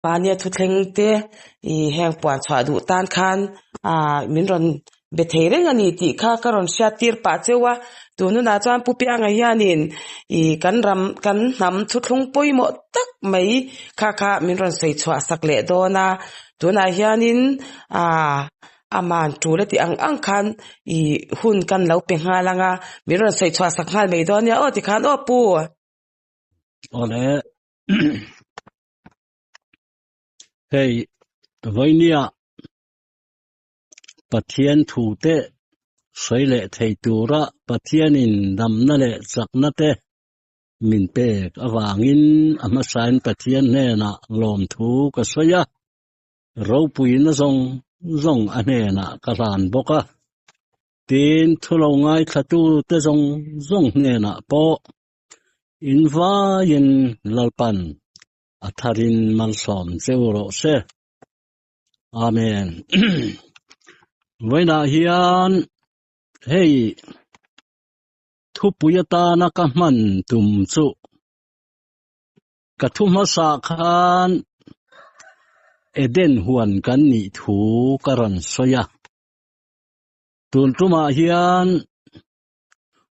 Mahnia thuthleng te ih heng puan chhuah duh tan khan ah min rawn be thei reng a ni tih kha ka rawn hriat tir pah cheu a. Tun hunah chuan Pu Pianga hianin ih kan ram kan hnam thuthlung pawimawh tak mai kha kha min rawn sawi chhuah sak leh dawn a. Tunah hianin ah aman tul a tih ang ang khan ih hun kan lo pe nghal ang a, min rawn sawi chhuah sak nghal mai dawn nia aw tikhan aw Pu. Awle hei vawinia Pathian thu te sawi leh thei tura Pathianin damna leh chakna te min pek avangin a hmasain Pathian hnenah lawmthu ka sawi a. Ropuina zawng zawng a hnenah ka hlan bawk a, tin thu lo ngaithlatu te zawng zawng hnenah pawh in vaiin Lalpan a tharin malsawm cheu rawh se. Amen. Vawiinah hian hei thupui atana ka hman tum chu Ka thu hmasa khan Eden huan kan nih thu ka rawn sawi a. Tun tumah hian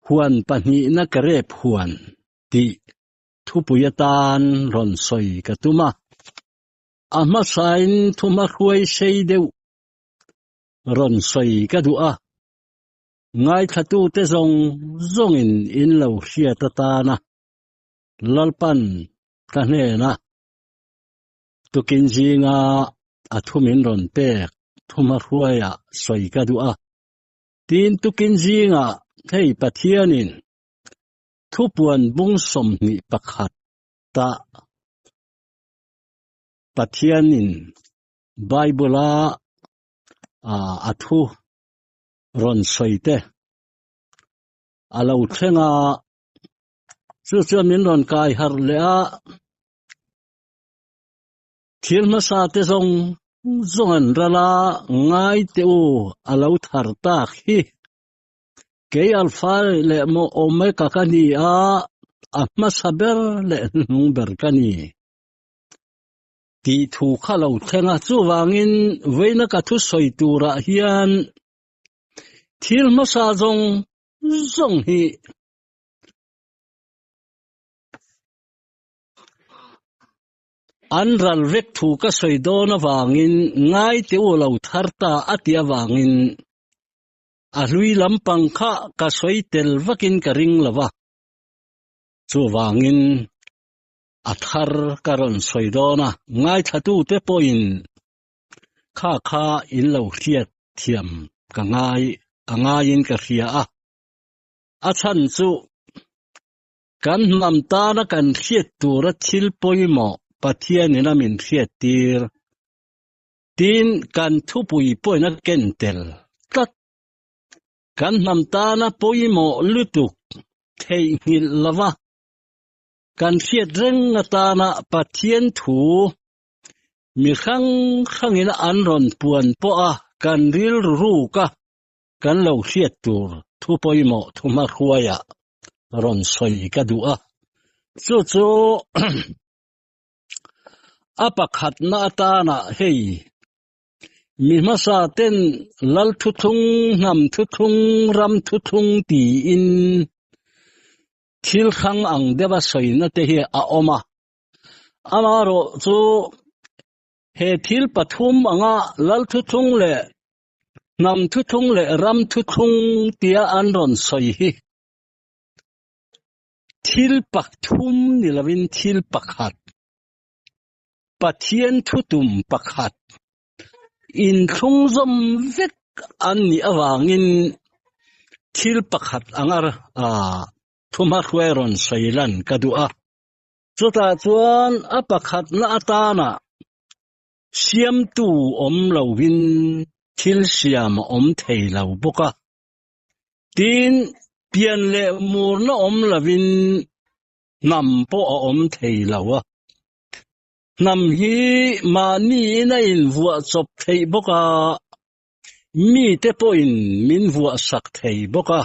huan pahnihna ka rep huan tih thupui atan rawn sawi ka tum a. A hmasain thu hmahruai sei deuh rawn sawi ka duh a. Ngaithlatute zawng zawngin in lo hriat atana Lalpan ka hnena tukin zinga a thu min rawn pek thuma hruaia sawi ka duh a. Tin tukin zinga hei Pathianin thupuan bung 21 tah Pathianin Bible-a a thu rawn sawi te a lo thleng a. Chu chuan min rawn kai harh leh a, thil hmasa te zawng zawng an ral a, ngai teh u a lo thar tak hi. Kei Alpha leh Omega ka ni a, a hmasa ber leh hnuhnung ber ka ni. Tih thu kha lo thleng a, chuvangin vawiina ka thusawi turah hian thil hmasa zawng zawng hi An ral vek thu ka sawi dawn avangin ngai teh u lo thar ta a tih avangin a hlui lampang kha ka sawi tel vakin ka ring lo va. Chuvangin a thar ka rawn sawi dawn a, ngaithlatute pawhin kha kha in lo hriat thiam ka ngai a ngaiin ka hria a. A chhan chu kan hnam tana kan hriat tura thil pawimawh Pathianin a min hriat tir tin kan thupui pawhin a ken tel tlat. Kan hnam tana pawimawh lutuk theihnghilh lova kan hriat reng atana Pathian thu mi hrang hrangin an rawn puan pawha kan rilru ruk a, Kan lo hriat tur thu pawimawh thu hmahruaiah rawn sawi ka duh a, chu chu a pakhatna atana hei mi hmasa ten lal thuthlung, hnam thuthlung, ram thuthlung tiin thil hrang ang deuha sawina te hi a awm a. Amaherawh chu he thil pathum anga lal thuthlung leh Hnam thuthlung leh ram thuthlung tia an rawn sawi hi thil pakthum ni lovin thil pakhat, Pathian thutum pakhat, inthlung zawm vek an nih avangin thil pakhat anga thumahruai rawn sawi lan ka duh a. Chutah chuan a pakhatna atana Siamtu awm lovin thil siam a awm thei lo bawk a. Tin, pian leh murna awm lovin hnam pawh a awm thei lo a. Hnam hi mahniin a invuah chawp theih bawk a, mite pawhin min vuah sak thei bawk a.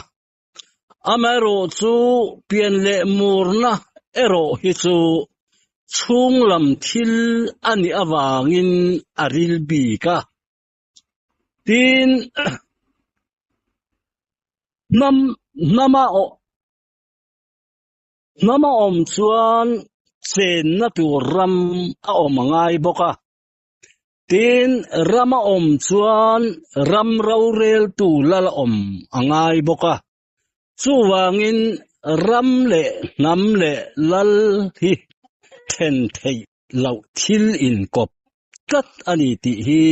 Amaherawhchu pian leh murna erawh hi chu. Chhunglam thil a nih avangin a ril bik a. Tin, hnam hnama hnam a awm chuan chenna tur ram a awm a ngai bawk a. Tin, ram a awm chuan ram roreltu lal a awm a ngai bawk a. Chuvangin ram leh hnam leh lal hi then theih loh thil inkawp tlat a ni tih hi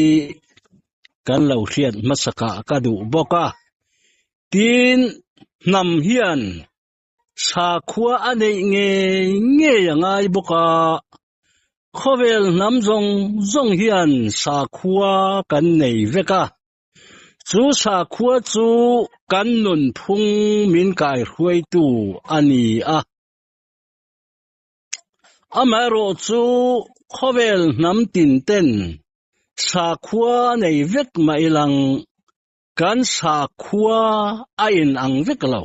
kan lo hriat hmasakah ka duh bawk a. Tin, hnam hian sakhua a neih ngei ngei a ngai bawk a, khawvel hnam zawng zawng hian sakhua kan nei vek a. Chu sakhua chu kan nunphung min kaihruaitu a ni a. Amaherawhchu khawvel hnam tin ten sakhua nei vek mah ilang kan sakhua a inang vek lo.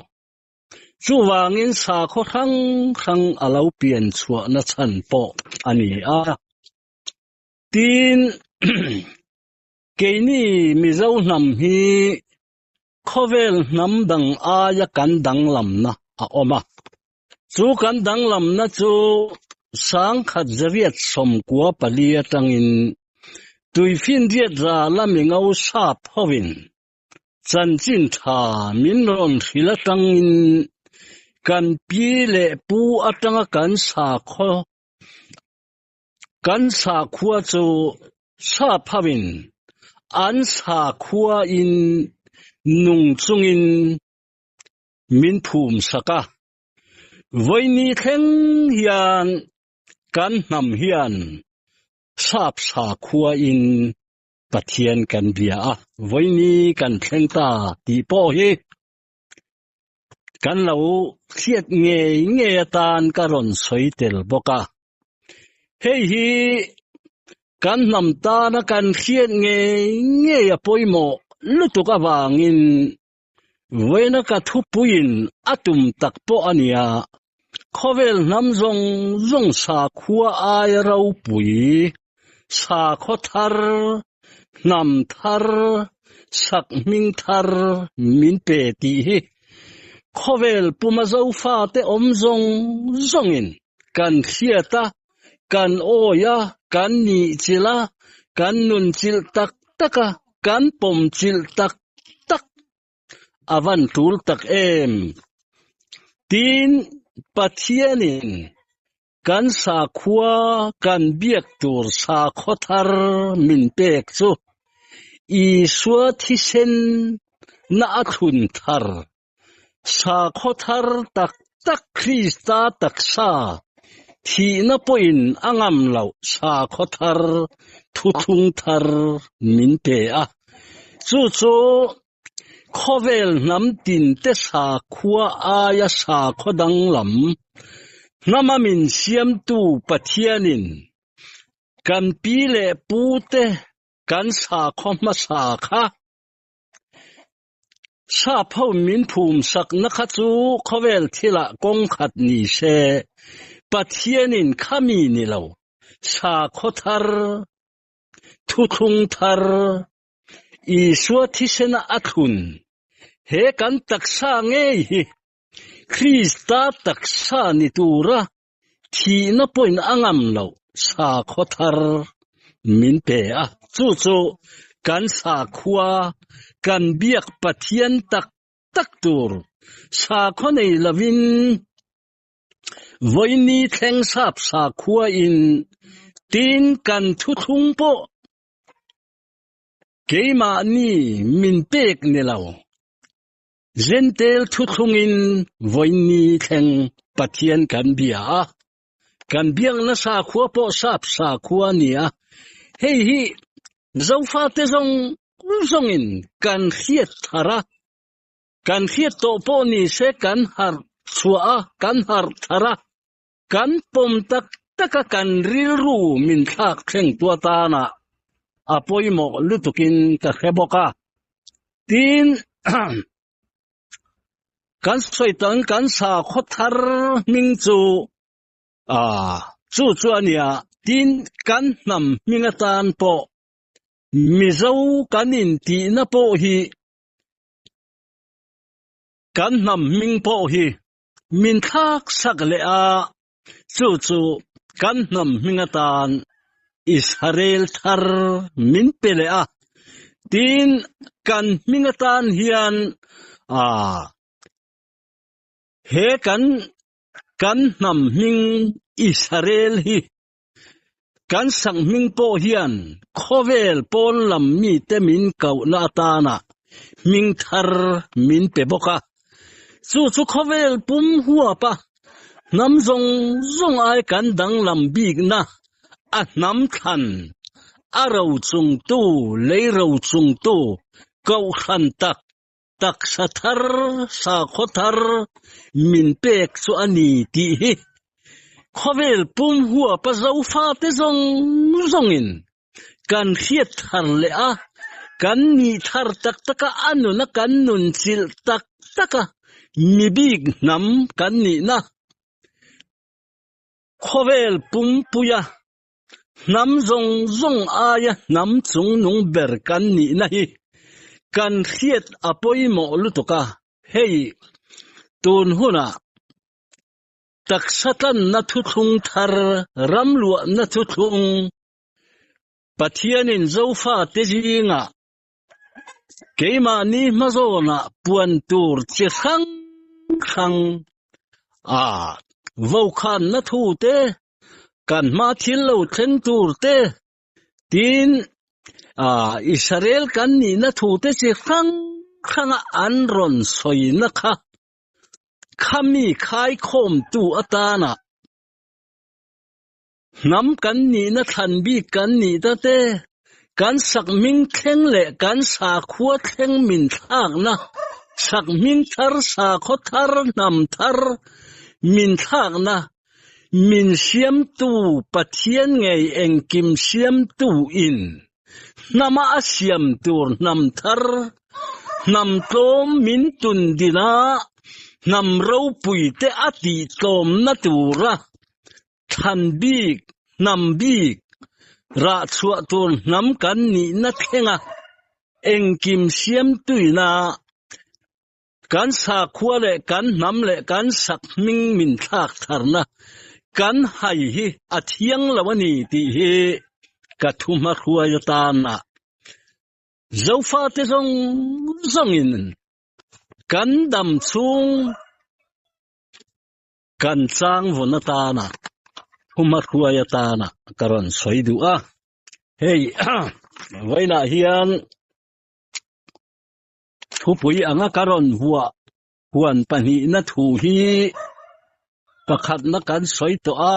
Chuvangin sakhaw hrang hrang a lo pian chhuahna chhan pawh a ni a. Tin, keini Mizo hnam hi khawvel hnam dang aia kan danglamna a awm a. Chu kan danglamna chu sangkhat zariat sawmkua pali atangin tuifinriat rala mingo sap hovin chanchin tha min rawn hrilh atangin kan pi leh pu atanga kan sakhaw Kan sakhua chu sap hovin an sakhua in nung chungin min phum sak a. Vawiini thleng hian kan hnam hian sap sakhua in Pathian kan bia a, vawiini kan thleng ta tih pawh hi Kan lo hriat ngei ngei atan ka rawn sawi tel bawk a. Hei hi kan hnam tana kan hriat ngei ngei a pawimawh lutuk avangin vawiina ka thupuiin a tum tak pawh a nia. Khawvel hnam zawng zawng sakhua aia ropui, sakhaw thar, hnam thar, sak hming thar min pe tih hi khawvel puma Zofate awm zawng zawngin kan hriat a, kan awi a, kan nihchilh a, kan nunchilh tak tak a, kan pawmchilh tak tak A van tul tak em? Tin, Pathianin kan sakhua kan biak tur sakhaw thar min pek chu Isua thisen na a thlun thar, sakhaw thar tak tak Krista taksa thihna pawhin a ngam loh sakhaw thar thuthlung thar min pe a. Chu chu khawvel hnam tinte sakhua aia sakhaw danglam hnama min siamtu Pathianin kan pi leh pute kan sakhaw hmasa kha sap ho min phum sakna kha chu khawvel thilah kawng khat ni se Pathianin khami ni lo sakhaw thar Thuthlung thar, Isua thisena a thlun, he kan taksa ngei hi Krista taksa ni tura thihna pawhin a ngam loh sakhaw thar min pe a. Chu chu kan sakhua, kan biak Pathian tak tak tur sakhaw nei lovin Vawiini thleng sap sakhua in tin kan thuthlung pawh keimahni min pek ni lo. Zentel thuthlung in vawiini thleng Pathian kan bia a, kan biakna sakhua pawh sap sakhua a ni a, hei hi Zofate zawng zawngin kan hriat thar a. Kan hriat tawh pawh ni se kan harh chhuah a, kan harh thar a, kan pawm tak tak a kan rilru min thlak thleng tu atana a pawimawh lutukin ka hre bawk a. Tin, kan sawi tang kan sakhaw thar hming chu a. Chu chu a nia, tin kan hnam hming atan pawh Mizo kan intihna pawh hi kan hnam hming pawh hi min thlak sak leh a, chu chu kan hnam hming atan Israel thar min pe leh a, tin kan hming atan hian ah he kan kan hnam hming Israel hi kan sak hming pawh hian khawvel pawn lam mite min kohna atana hming thar min pe bawk a. Chu chu khawvel pum huapa hnam zawng zawng ai kan danglam bikna a hnam thlan a rochungtu lei rochungtu kohhran tak taksa thar, sakhaw thar min pek chu a ni tih hi khawvel pum huapa Zofate zawng zawngin kan hriat thar leh a, kan nih thar tak taka a nuna kan nun chilh tak taka mi bik hnam kan nihna khawvel pumpuia Hnam zawng zawng aia hnam chungnung ber kan nihna hi kan hriat a pawimawh lutuk a, hei tun hunah taksa tlanna thuthlung thar, ramluahna thuthlung, Pathianin Zofate zingah keimahni hmazawnah puan tur chi hrang hrang a vokhanna thu te, kan hma thil lo thleng tur te, tin Israel kan nihna thu te chi hrang hranga an rawn sawina kha khami khaikhawmtu atana Hnam kan nihna thlan bik kan nih ta te, kan sakhming thleng leh kan sakhua thleng min thlakna, sakhming thar, sakhaw thar, hnam thar min thlakna, min siamtu Pathian ngei engkim siamtu in hnama a siam tur hnam thar, hnam tlawm min tun din a, hnam ropui te a tih tlawmna tura Thlan bik, hnam bik, rah chhuah tur hnam kan nihna thlenga engkim siamtuina kan sakhua leh kan hnam leh kan sak hming min thlak tharna kan hai hi a thiang lo a ni tih hi ka thu hmahruai atana Zofate zawng zawngin kan dam chhung Kan chang vawn atana thuma hruai atana ka rawn sawi duh a, hei vawiinah hian thupui anga ka rawn vuah huan pahnihna thu hi pakhatna kan sawi tawh a,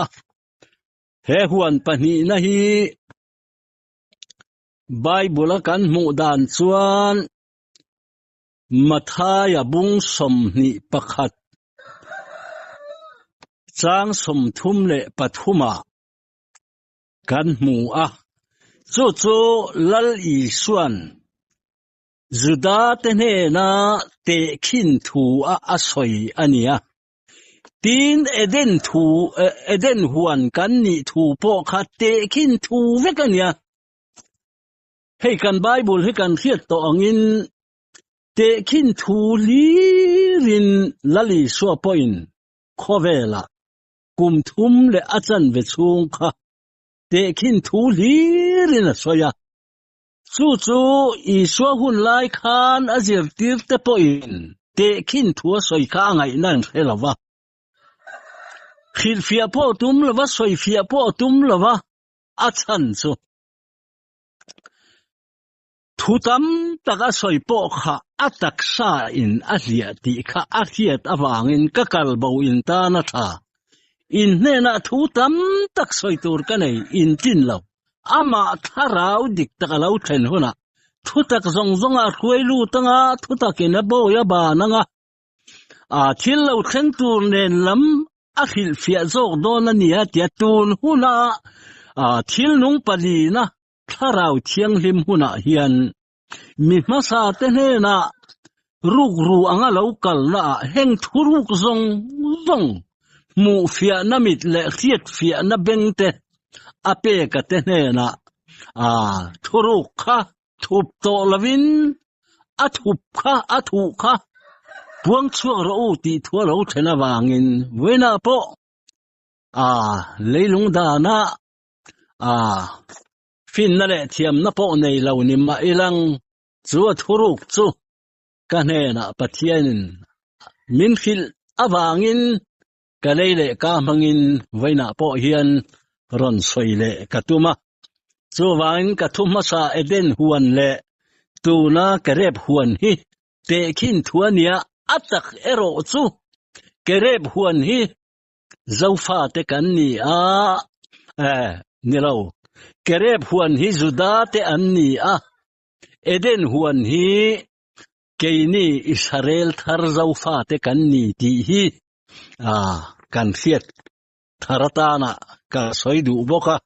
he huan pahnihna hi Bible-a kan hmuh dan chuan Mathaia bung 21 chang 33 ah kan hmu a, chu chu Lal Isua'n Juda-te hnena tehkhin thu a a sawi a ni a. Tin, Eden thu, Eden huan kan nih thu pawh kha tehkhin thu vek a ni a. Hei kan Bible hi kan hriat tawh angin tehkhin thu hlirin Lal Isua pawhin khawvelah kum thum leh a chanve chhung kha tehkhin thu hlirin a sawi a. Chu chu Isua hun lai khan a zirtirte pawhin tehkhin thu a sawi kha a ngaihna an hre lo va. Hrilhfiah pawh a tum lo va, sawifiah pawh a tum lo va, a chhan chu. Thu tam tak a sawi pawh kha a taksa in a hliah tih kha a hriat avangin ka kal bo in tan a tha. In hnenah thu tam tak sawi tur ka nei in tlin lo. Amah thlarau dik tak a lo thlen hunah thu tak zawng zawng a hruai lut anga thu takin a bawi a ban anga a thil lo thleng tur nen lam a hrilhfiah zawk dawn a nia tia tun huna thil nung palina thlarau thianghlim hunah hian mi hmasa te hnenah rukru anga lo kalna ah heng thuruk zawng zawng. Hmuh fiahna mit leh hriat fiahna beng te a peka te hnenah a thuruk kha thup tawh lovin a thup kha a thuh kha puang chhuak rawh u tih thu a lo then avangin vawiinah pawh a leilung dana a finna leh thiamna pawh nei lo ni mah ilang chu a thuruk chu ka hnenah Pathianin min hrilh avangin ka lei leh ka hmangin vawiinah pawh hian rawn sawi leh ka tum a. Chuvangin ka thu hmasa Eden huan leh tuna Kerep huan hi tehkhin thu a nia, a tak erawh chu Kerep huan hi Zofate kan ni a, eh, ni lo, Kerep huan hi Judate an ni a, Eden huan hi keini Israel thar Zofate kan ni tih hi kan hriat thar atana ka sawi duh bawk a.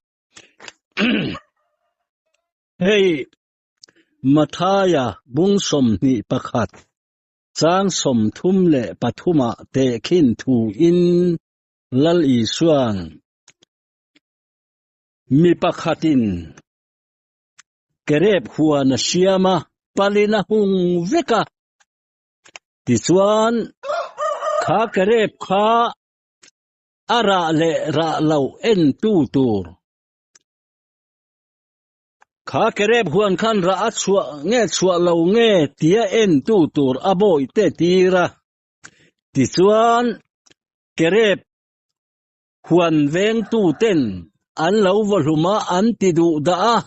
Hei Mathaia bung 21 chang 33 ah tehkhin thu in Lal Isuan mi pakhatin Kerep huan a siam a, palin a hung vek a. Tichuan, kha kerep kha a rah leh rah loh entu tur. Kha kerep huan khan rah a chhuah nge chhuah lo nge tia entu tur a bawihte tir a. Tichuan, kerep Huan vengtuten an lo vaw hlum a, an ti duh dah a,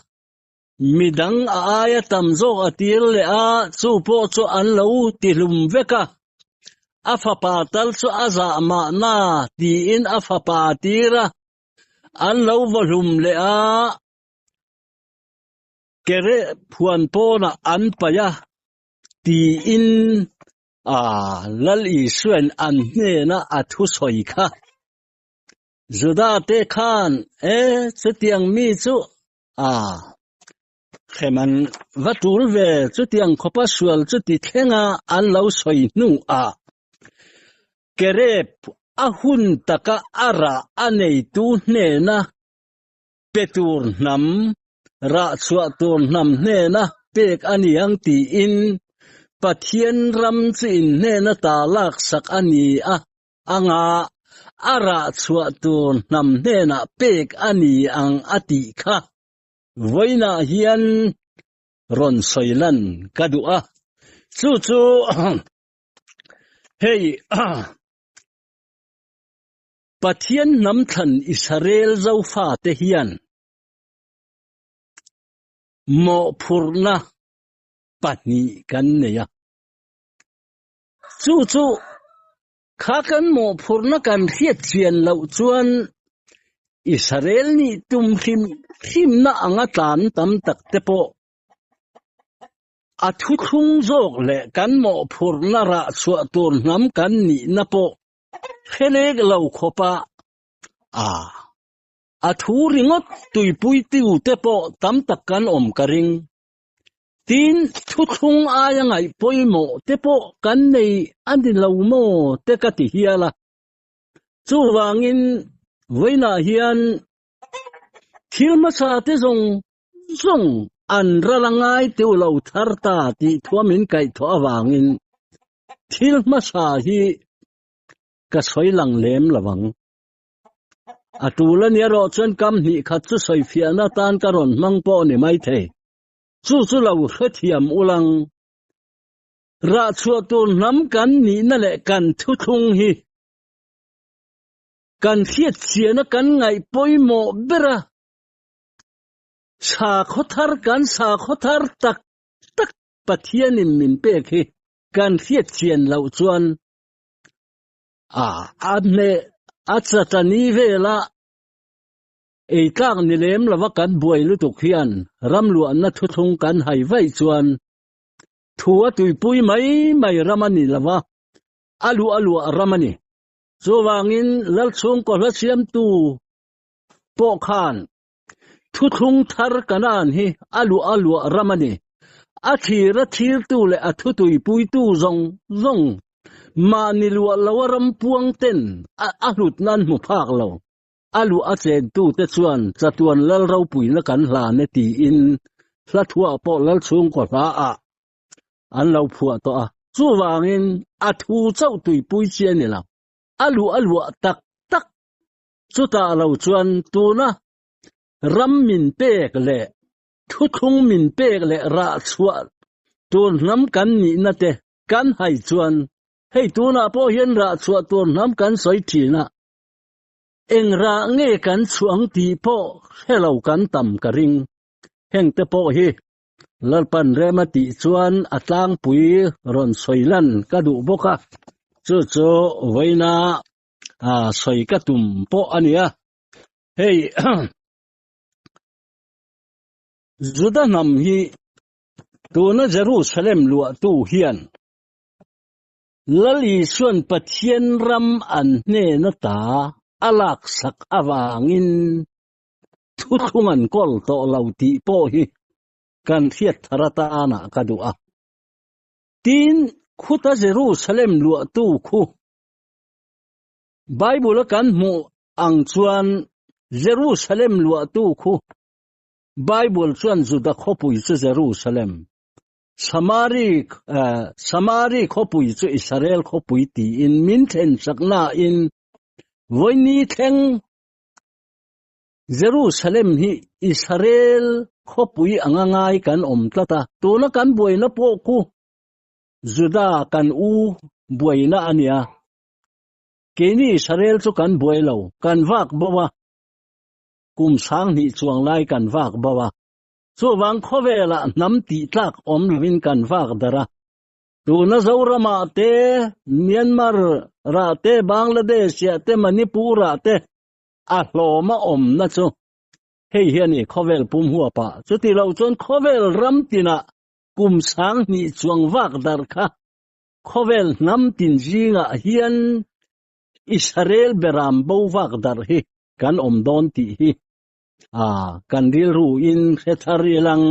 midang a aia tam zawk a tir leh a, chu pawh chu an lo ti hlum vek a. A fapa tal chu a zah mahna tiin a fapa a tir a, an lo vaw hlum leh a, kere huan pawnah an paih a tiin A, Lal Isuain an hnena a thusawi kha. Juda-te khan, E, chutiang mi chu, a, hrem an va tul ve, chutiang khawpa sual chu ti thlenga an lo sawi hnuah, Kerep a hun taka a rah a neitu hnena pe tur hnam, rah chhuah tur hnam hnena pek a ni ang tiin Pathian ram chu in hnena ta laksak a ni a, anga a rah chhuah tur hnam hnenah pek a ni ang a tih kha vawiinah hian rawn sawi lan ka duh a. Chu chu hei Pathian hnam thlan Israel Zofate hian mawhphurhna pahnih kan nei a. Chu chu kha kan mawhphurhna kan hriat chian loh chuan Israel nih tum hrim hrimna anga tlan tam tak te pawh a thuthlung zawk leh kan mawhphurhna rah chhuah tur hnam kan nihna pawh Hre lek lo khawpa a a thu ringawt tuipuitu te pawh tam tak kan awm ka ring. Tin, thuthlung aia ngaih pawimawh te pawh kan nei a ni lo maw te ka ti hial a. Chuvangin vawiinah hian thil hmasa te zawng zawng an ral a ngai teuh lo thar ta tih thuam in kaihthawh avangin thil hmasa hi ka sawi lang lem lo ang. A tul a nia rawh chuan kam hnih khat chu sawi fiahna tan ka rawn hmang pawh ni mai thei. Chu chu lo hrethiam ulang. Rah chhuah tur hnam kan nihna leh kan thuthlung hi kan hriat chiana kan ngaih pawimawh ber a. Sakhaw thar kan sakhaw thar tak tak Pathianin min pek hi kan hriat chian loh chuan a a hneh a chatani vela ei tlak ni lem lova kan buai lutuk hian ram luahna thuthlung kan hai vaih chuan thu a tuipui mai mai ram a ni lova a luah a luah ram a ni. Chuvangin Lalchhungkaw hla siamtu pawh khan Thuthlung thar Kanaan hi a luah a luah ram a ni. A thlir a thirtu leh a thutuipuitu zawng zawng Mahni luah lo a ram puang ten a hlut nan hmu phak lo. A luah a chentu te chuan chatuan lal ropuina kan hlan e tiin hla thuah pawh lal chhungkaw hla ah an lo phuah tawh a. Chuvangin a thu chauh tuipui chi a ni lo. A luah a luah tak tak chutah lo chuan tuna ram min pek leh thuthlung min pek leh rah chhuah tur hnam kan nihna te kan hai chuan hei tunah pawh hian rah chhuah tur hnam kan sawi thin a, eng rah nge kan chhuah ang tih pawh hre lo kan tam ka ring. Heng te pawh hi Lalpan rem a tih chuan a tlangpui rawn sawi lan ka duh bawk a, chu chu vawiina sawi ka tum pawh a nia. Hei Juda hnam hi tuna Jerusalem luahtu hian Lal Isuan Pathian ram an hnen ata a laksak avangin thuthlung an kawl tawh lo tih pawh hi kan hriat thar atanah ka duh a. Tin, khuta Jerusalem luahtu khu Bible-a kan hmuh ang chuan Jerusalem luahtu khu Bible chuan Juda khawpui chu Jerusalem, Samari Samari khawpui chu Israel khawpui tiin min thlensak nain vawiini thleng Jerusalem hi Israel khawpui anga ngai kan awm tlat a, tuna kan buaina pawh khu Juda kan u buaina a nia. Keini Israel chu kan buai lo, kan vak bo a, kum 2000 chuang lai kan vak bo a. Chuvang khawvelah hnam tih tlak awm lovin kan vak darh a. Tuna Zoramah te, Myanmar rah te, Bangladesh ah te, Manipur ah te a hlawm a awmna chu hei hi a ni khawvel pum huap ah. Chuti lo chuan khawvel ram tinah kum 2000 chuang vak darh kha khawvel hnam tin zingah hian Israel beram bo vak darh hi kan awm dawn tih hi a kan rilru in hre thar ilang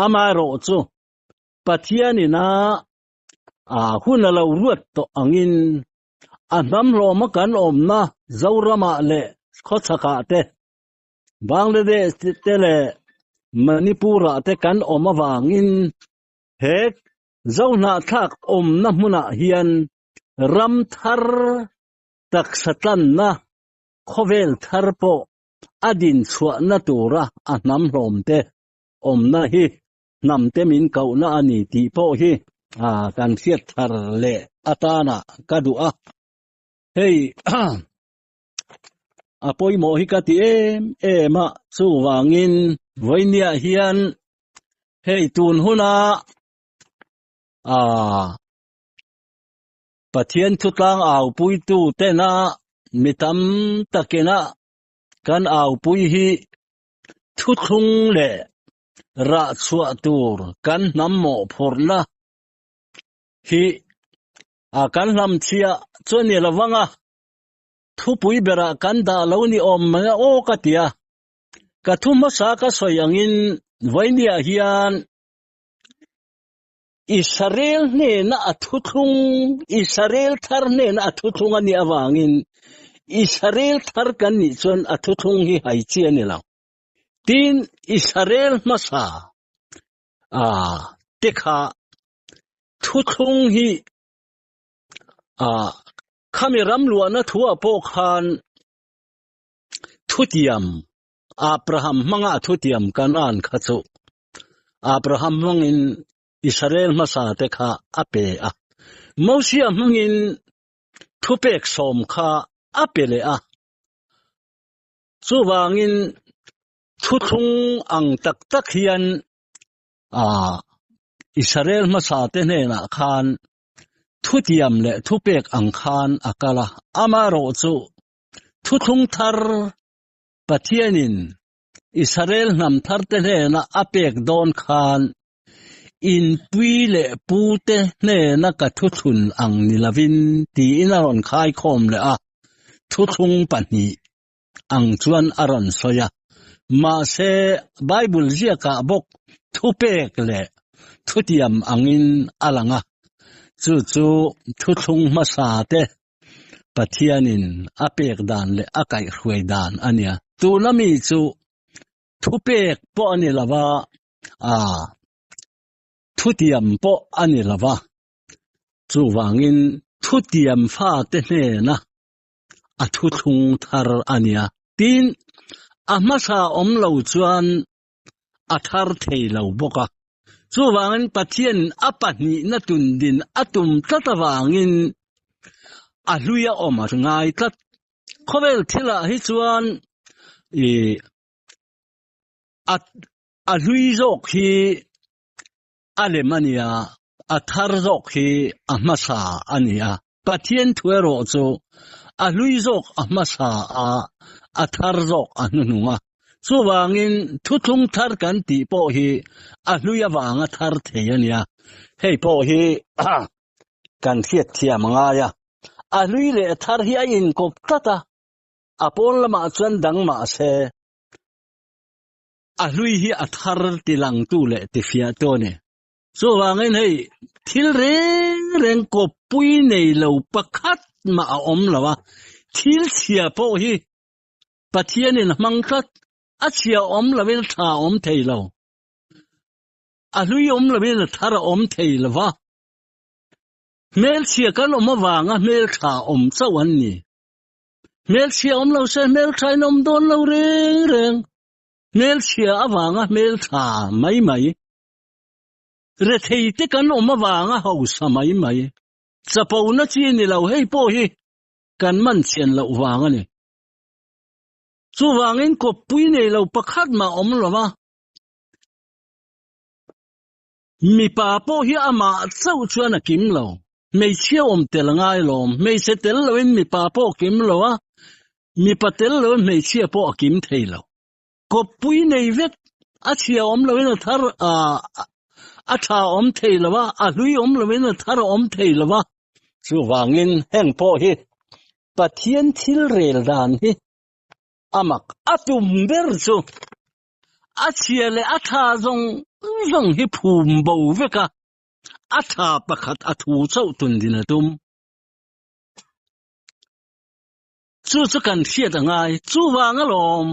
amaherawh chu Pathianin a a hun a lo ruat tawh angin a hnam hlawma kan awmna Zoramah leh khawchhakah te Bangladesh te leh Manipurah te kan awm avangin he Zohnahthlak awmna hmunah hian ram thar taksa tlanna khawvel thar pawh a din chhuahna tura a hnam hlawm te awmna hi hnam te min kohna a ni tih pawh hi kan hriat thar leh atana ka duh a. Hei a pawimawh hi ka ti em em a, chuvangin vawinia hian hei tun huna a Pathian thutlang aupuitu tena mi tam takina kan aupui hi thuthlung leh rah chhuah tur kan hnam mawhphurhna hi a kan hlam chhia chu a ni lovang a, thupui berah kan dah lo ni awm mai a aw ka ti a, ka thu hmasa ka sawi angin vawinia hian Israel hnena a thuthlung Israel thar hnena a thuthlung a nih avangin Israel thar kan nih chuan a thuthlung hi hai chi a ni lo. Tin, Israel hmasa a te kha thuthlung hi a khami ram luahna thuah pawh khan thutiam Abraham hmanga thutiam Kanaan kha chu Abraham hmangin Israel hmasa te kha a pe a. Mosia hmangin thupek sawm kha a pe leh a. Chuvangin thuthlung ang tak tak hian a Israel hmasa te hnenah khan thutiam leh thupek ang khan a kal a. Amaherawh chu thuthlung thar Pathianin Israel hnam thar te hnena a pek dawn khan inpui leh pu te hnena ka thuthlun ang ni lovin tiin a rawn khaikhawm leh a, thuthlung pahnih ang chuan a rawn sawi a. Mahse, Bible ziakah bawk thupek leh thutiam angin a lang a. Chu chu thuthlung hmasa te Pathianin a pek dan leh a kaihhruai dan a nia. Tuna mi chu thupek pawh a ni lo va, aa thutiam pawh a ni lo va. Chuvangin thutiam fate hnena a thuthlung thar a nia. Tin, a hmasa awm lo chuan a thar thei lo bawk a. Chuvangin Pathian a pahnihna tundin a tum tlat avangin a hlui a awm a ngai tlat. Khawvel thilah hi chuan ih a a hlui zawk hi a lem a nia, a thar zawk hi a hmasa a ni a. Pathian thu erawh chu a hlui zawk a hmasa a, a thar zawk a hnuhnung a. Chuvangin thuthlung thar kan tih pawh hi a hlui avanga thar thei a nia. Hei pawh hi kan hriatthiam a ngai a. A hlui leh thar hi a inkawp tlat a, a pawn lamah chuan dang mah se. A hlui hi a thar tilangtu leh tifiahtu a ni. Chuvangin hei thil reng reng kawppui nei lo pakhat mah a awm lo a, thil chhia pawh hi Pathianin a hmang tlat, a chhia awm lovin a tha awm thei lo, a hlui awm lovin a thar a awm thei lo va, hmelchhia kan awm avanga hmeltha awm chauh an ni. Hmelchhia awm lo se hmeltha in awm dawn lo reng reng, hmelchhia avanga hmeltha mai mai. Rethei te kan awm avanga hausa mai mai. Chapona chi ni lo hei pawh hi kan man chian loh vang a ni. Chuvangin kawppui nei lo pakhat mah awm lo va, mipa pawh hi amah chauh chuan a kim lo. Hmeichhia awm tel a ngai lawm. Hmeichhe tel loin mipa pawh a kim lo a, mipa tel loin hmeichhia pawh a kim thei lo. Kawppui nei vek, a chhia awm loin a thar a tha awm thei lo a, a hlui awm loin a thar a awm thei lo a. Chuvangin heng pawh hi Pathian thil rel dan hi a mak a tum ber chu a chhia leh a tha zawng zawng hi phum bo vek a, a tha pakhat a thu chauh tun din a tum. Chu chu kan hriat a ngai, chuvang alawm.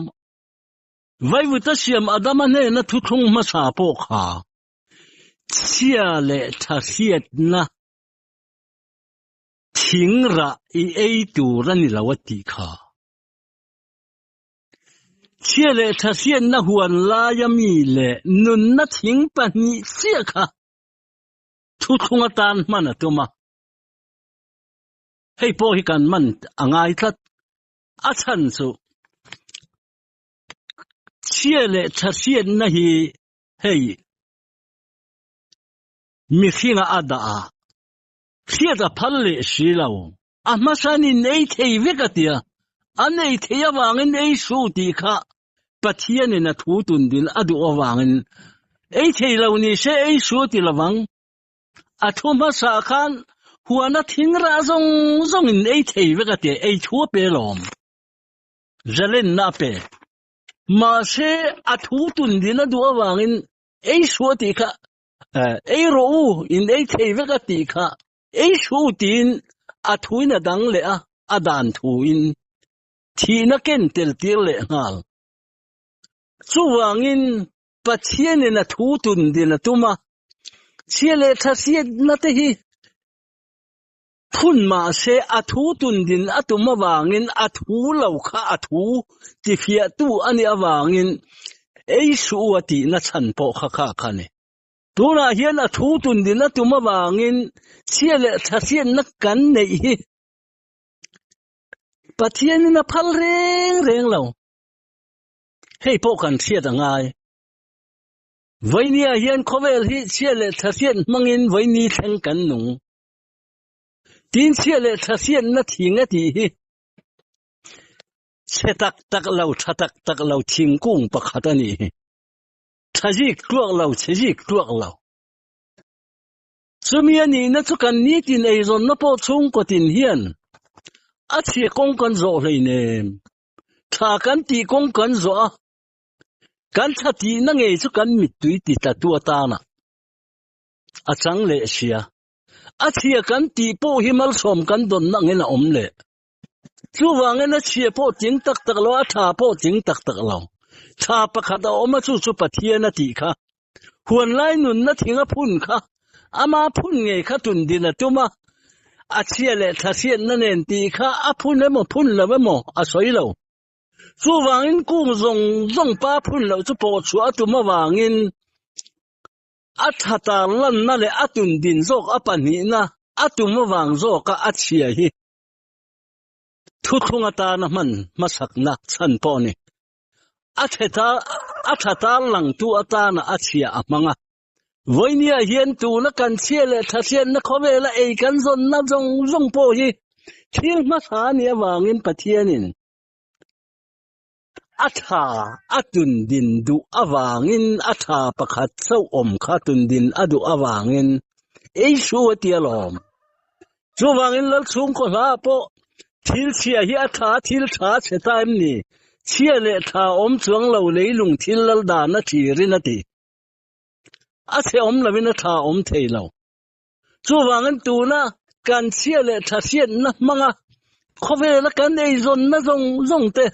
Vaivuta siam Adama hnena thuthlung hmasa pawh kha chhia leh tha hriatna thing rah i ei tur a ni lo a tih kha. Chhia leh tha hriatna huan laia mi leh nunna thing pahnih chiah kha thuthlung atan hman a tum a. Hei pawh hi kan man a ngai tlat. A chhan chu chhia leh tha hriatna hi hei mihringa a dah a, hriat a phal leh si lo. A hmasanin ei thei vek a tia, an ei thei avangin ei su tih kha Pathianin a thu tundin a duh avangin ei thei lo ni se ei su ti lovang. A thu hmasa khan huana thing rah zawng zawngin ei thei vek a tia, ei thu a pe lawm. Zalenna a pe. Mahse a thu tundin a duh avangin ei su a tih kha ei rawh u in ei thei vek a tih kha ei su tiin a thuin a dang leh a, a dan thuin thihna ken tel tir leh nghal. Chuvangin Pathianin a thu tun din a tum a, chhia leh tha hriatna te hi phun mah se a thu tun din a tum avangin a thu lo kha a thu tifiahtu a nih avangin ei suh u a tihna chhan pawh kha kha kha a ni. Tunah hian a thu tun din a tum avangin chhia leh tha hriatna kan neih hi Pathianin a phal reng reng lo. Hei pawh kan hriat a ngai. Vainia hian khawvel hi chhia leh tha hriat hmangin vaini thleng kan nung. Tin chhia leh tha hriatna thing a tih hi chhe tak tak lo tha tak tak lo thingkung pakhat a nih hi. Tha zik tluak lo chhe zik tluak lo. Chumi a nihna chu kan nitin eizawnna pawh chhungkaw tin hian a chhia kawng kan zawh hleinem. Tha kan tih kawng kan zawh a, kan tha tihna ngei chu kan mittui ti tlatu atana a chang leh sia. A chhia kan tih pawh hi malsawm kan dawnna angin a awm leh. Chuvangin a chhia pawh tling tak tak lo, a tha pawh tling tak tak lo. Tha pakhat a awm a chu chu Pathian a tih kha. Huan lai nunna thing a phun kha, ama phun ngei kha tun din a tum a, a chhia leh tha hriatna nen tih kha a phun emaw phun lo emaw a sawi lo. Chuvangin kung zawng zawng pa phun loh chu pawh chhuah a tum avangin a tha tar lanna leh a tun din zawk a pahnihna a tum avang zawka a chhia hi thuthlung atana hman hmasakna chhan pawh a ni. A a tha tar langtu atana a chhia a hmang a. Vawinia hian tuna kan chhia leh tha hriatna khawvela ei kan zawnna zawng zawng pawh hi thil hmasa a nih avangin Pathianin A tha a tundin duh avangin a tha pakhat chauh awm kha tundin a duh avangin Eisu a ti alawm. Chuvangin Lalchhungkaw hla pawh thil chhia hi a tha thil tha chhe ta em ni? Chhia leh tha awm chuang lo leilung thil lal dan a thirin a ti. A chhe awm lovin a tha awm thei lo. Chuvangin tuna kan chhia leh tha hriatna hmanga khawvela kan eizawnna zawng zawng te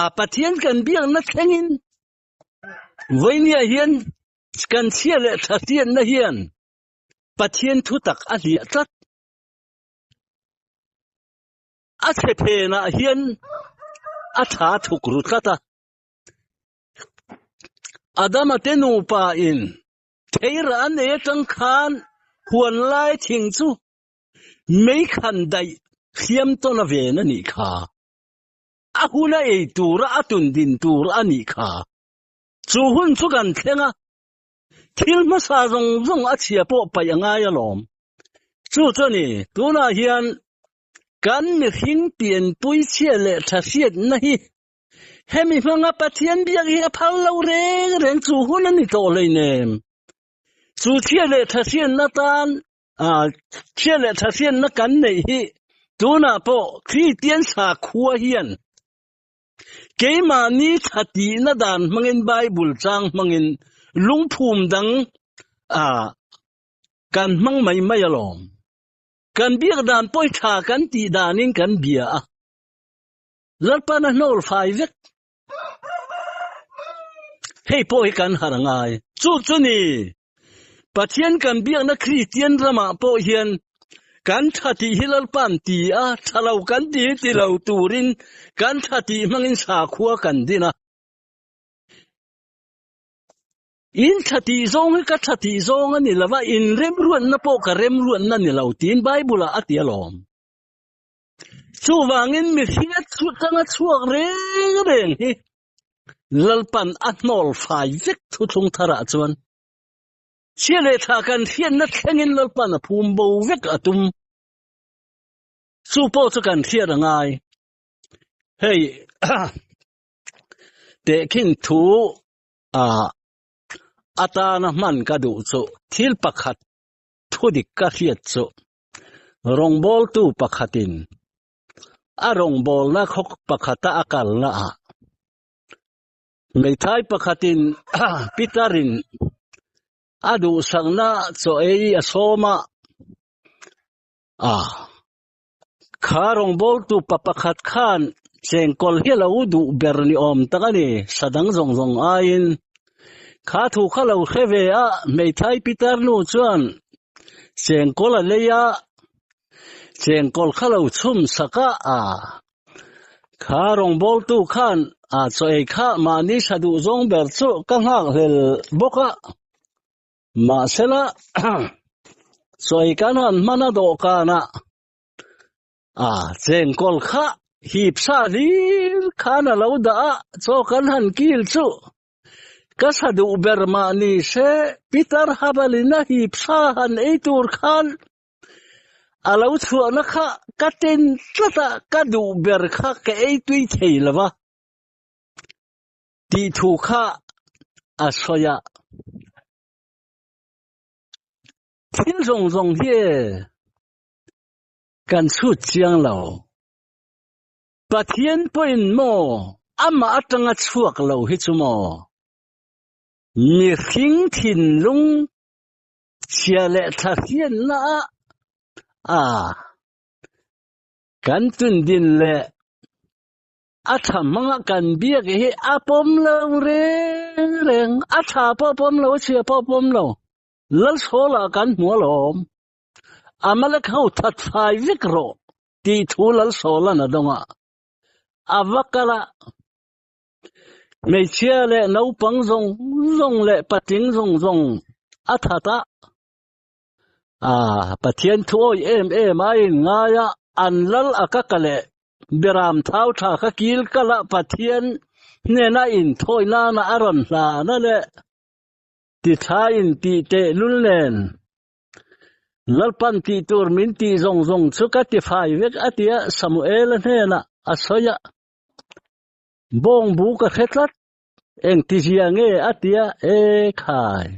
a Pathian kan biakna thlengin vawinia hian kan chhia leh tha hriatna hian Pathian thu tak a hliah tlat. A chhe phenah hian a tha thuk ru tlat a. Adama te nupa in Theira an ei atang khan huan lai thing chu mei khan daih hriam tawn a ven a nih kha. A hun a ei tura a tun din tur a nih kha. Chu hun chu kan thleng a, thil hmasa zawng zawng a chhia pawh paih a ngai alawm. Chu chu a ni, tunah hian kan mihring pianpui chhia leh tha hriatna hi Hemi hmanga Pathian biak hi a phal lo reng reng chu hun a ni tawh hleinem. Chu chhia leh tha hriatna tan chhia leh tha hriatna kan neih hi tunah pawh Kristian sakhua hian keimahni tha tihna dan hmangin Bible chang hmangin lungphum dang kan hmang mai mai alawm. Kan biak dan pawi tha kan tih danin kan bia a. Lalpan a hnawl fai vek. Hei pawh hi kan har ngai. Chu chu ni, Pathian kan biakna Kristian ramah pawh hian kan tha tih hi Lalpan ti a, tha lo kan ti hi ti lo turin kan tha tih hmangin sakhua kan din a. In tha tih zawng hi ka tha tih zawng a ni lo va, in remruatna pawh ka remruatna ni lo tiin Bible-ah a ti alawm. Chuvangin mihring a tanga chhuak reng reng hi Lalpan a hnawl fai vek thuthlung tharah chuan chhia leh tha kan hriatna thlengin Lalpan a phum bo vek a tum. Chu pawh chu kan hriat a ngai. Hei tehkhin thu atana hman ka duh chu thil pakhat thudik ka hriat chu Rawngbawltu pakhatin a rawngbawlna khaw pakhata a kalna ah hmeithai pakhatin Peter-in a duhsakna chaw ei a sawm a, a kha rawngbawltu pa pakhat khan chengkawl hi a lo duh ber ni awm tak a ni, sadang zawng zawng aiin kha thu kha lo hre ve a, hmeithai Peter nu chuan Chengkawl a lei a, chengkawl kha lo chhum sak a, a kha rawngbawltu khan a chaw ei kha mahni tha duh zawng ber chu ka nghak hlel bawk a, mahsela chaw ei kan han hman a dawhkanah a chengkawl kha hip sa hlir khan a lo dah a, chaw kan han kil chu Ka sa duh ber mah ni se, Peter Habalin a hip sa han ei tur khan a lo chhuahna kha ka ten tlat a, ka duh ber kha ka ei tui thei lo va tih thu kha a sawi a. Thil zawng zawng hi kan chhut chiang lo. Pathian pawhin maw amah atanga chhuak lo hi chu maw mihring thinlung chhia leh tha hriatna ah. A kan tun din le a tha hmanga kan biak hi a pawm lo reng reng a tha pawh pawm lo a chhia pawh pawm lo Lalsawla kan hmu alawm Amalek ho that fai vek rawh tih thu Lalsawlan a dawng a a va kal a hmeichhia leh naupang zawng zawng leh patling zawng zawng a that a Ah, Pathian thu awih em em a in ngai a, an lal a ka ka leh Beram thau tha ka kil kal a Pathian hnena in thawi nana a rawn hlan a leh ti tha in tih teh lul nen Lalpan tih tur min tih zawng zawng chu ka ti fai vek a tia Samuel-a hnenah a sawi a, Bawngbu ka hre tlat Engtizia nge a tia e khai?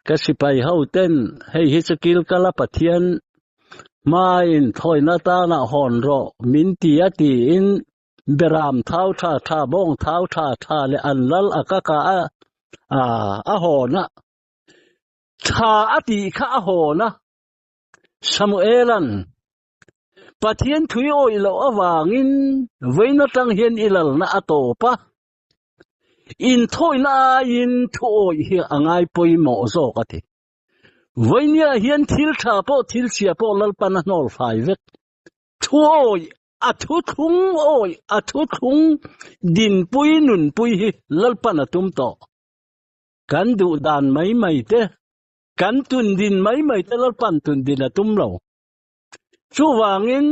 Ka sipai ho ten hei hi chu Kilkala Pathian hmain thawina tana hawn rawh min ti a tiin Beram thau tha tha bawng thau tha tha leh an lal a ka ka a a hawn a tha a tih kha a hawn a Samuelan Pathian thui awih loh avangin vawiin atang hian i lalna a tawp a, inthawihna aiin thu awih hi a ngai pawimawh zawk a ti. Vawinia hian thil tha pawh thil chhia pawh Lalpan a hnawl fai vek. Thu awih, a thu thlung awih, a thu thlung dinpui nunpui hi Lalpan a tum tawh. Kan duh dan mai mai te, kan tun din mai mai te Lalpan tun din a tum lo. Chuvangin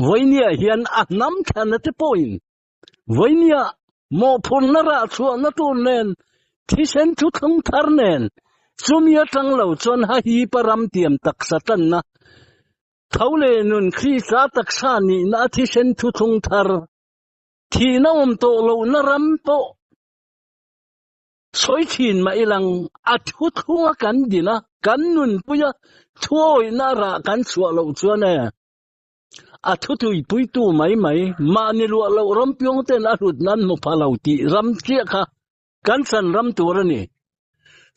vawinia hian a hnam thlanna te pawhin vawinia mawhphurhna rah chhuahna tur nen thisen thu thlung thar nen chumi atang lo chuan ha hipa ram tiam taksa tanna tho leh nun Krista taksa nihna a thisen thu thlung thar thihna awm tawh lohna ram pawh Sawi thin mah ilang a thu thlunga kan din a, kan nunpui a, thuawihna rah kan chhuah loh chuan e, a thu tuipuitu mai mai, mahni luah loh rampiang ten a hlut nan hmu pha lo tih ram chiah kha kan chan ram tur a ni.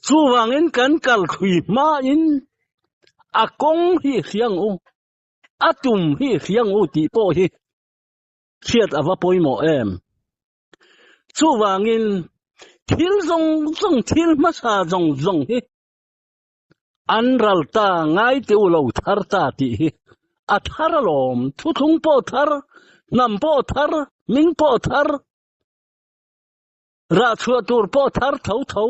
Chuvangin kan kal thui hmain a kawng hi hriang u, a tum hi hriang u tih pawh hi hriat a va pawimawh em. Chuvangin thil zawng zawng thil hmasa zawng zawng hi an ral ta ngai teu lo thar ta tih hi a thar alawm thuthlung pawh thar hnam pawh thar ming pawh thar rah chhuah tur pawh thar tho tho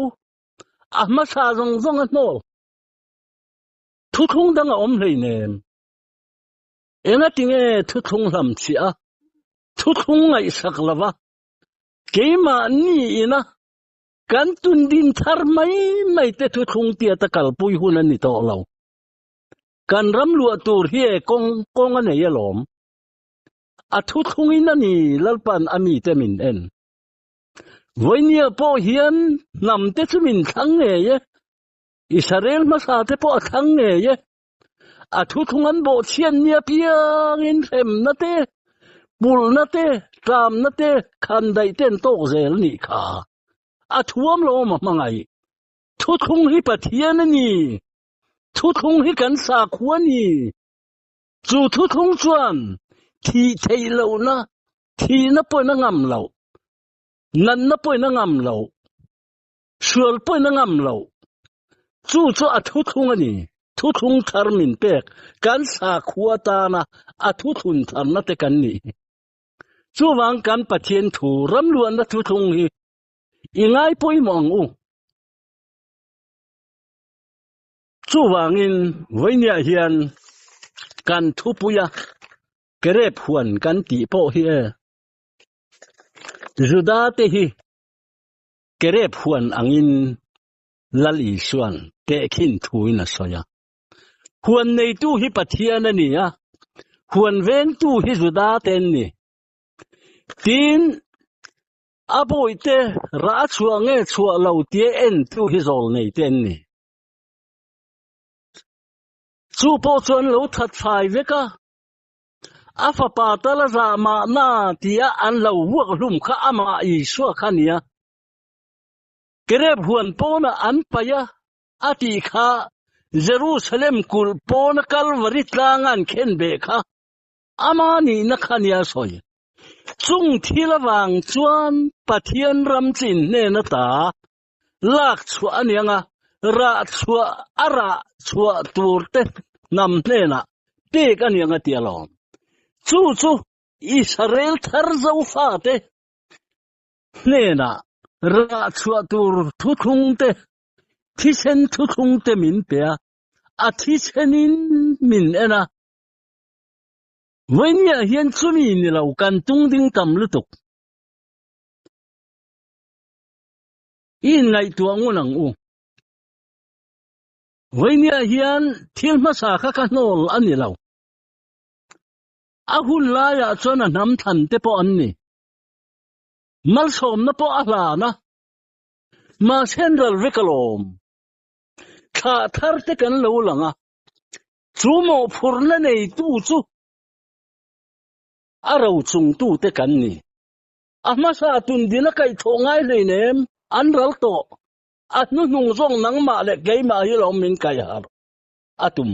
a hmasa zawng zawng a hnawl thuthlung dang a awm hleinem engatinge thuthlung hlam chhiah a Thuthlung ngaihsak lova keimahni ina kan tundin thar mai mai te thuthlung tiata kalpui hun a ni tawh lo. Kan ram luah tur hi e kawng kawng a nei alawm. A thuthlungin a ni Lalpan a mite min en. Vawinia pawh hian hnam te chu min thlang ngei e. Israel hmasa te pawh a thlang ngei e. A thuthlung an bawhchhiat nia piangin hremna te, pulhna te, tlamna te, khandaih te an tawk zel nih kha. A thuam lo awm a hmangaih. Thuthlung hi Pathian a ni. Thuthlung hi kan sakhua a ni. Chu thuthlung chuan thih theih lohna, thihna pawhin a ngam loh, natna pawhin a ngam loh, Sual pawhin a ngam lo. Chu chu a thuthlung a ni. Thuthlung thar min pek kan sakhua tana a thuthlun tharna te kan nih hi. Chuvang kan Pathian thu ramluanna thuthlung hi i ngai pawimawh ang u. Chuvangin vawinia hian kan thupuia kerep huan kan tih pawh hi e. Juda te hi Kerep huan angin Lal Isuan tehkhin thuin a sawi a. Huan neitu hi Pathian a ni a, huan vengtu hi Juda te an ni. Tin, a bawihte rah chhuah nge chhuah lo tia entu hi zawl nei te an ni. Chu pawh chuan lo that fai vek a, A fapa tal a zah mahna tia an lo vuak hlum kha amah Isua kha nia. Kerep huan pawnah an paih a, a tih kha Jerusalem kulh pawna Kalvari tlanga an khen beh kha ama nihna kha nia sawi. Chung thil avang chuan Pathian ram chin hnen ata lak chhuah a ni ang a, rah chhuah a rah chhuah tur te hnam hnenah pek a ni ang a ti alawm. Chu chu Israel thar Zofate hnenah rah chhuah tur thuthlung te, thisen thuthlung te min pe a, a thisenin min en a. Vawinia hian chumi ni lo kan tung ding tam lutuk. I inngaihtuah ngun ang u. Vawinia hian thil hmasa kha ka hnawl a ni lo. A hun laiah chuan a hnam thlan te pawh an ni. Malsawmna pawh a hlan a, mahse ral vek alawm. Thlah thar te kan lo lang a, chu mawhphurhna neitu chu a rochungtu te kan ni. A hmasa tundin a kaihthawh ngai hleinem, an ral tawh. A hnuhnung zawng nangmah leh keimah hi lawm min kaihharh a tum.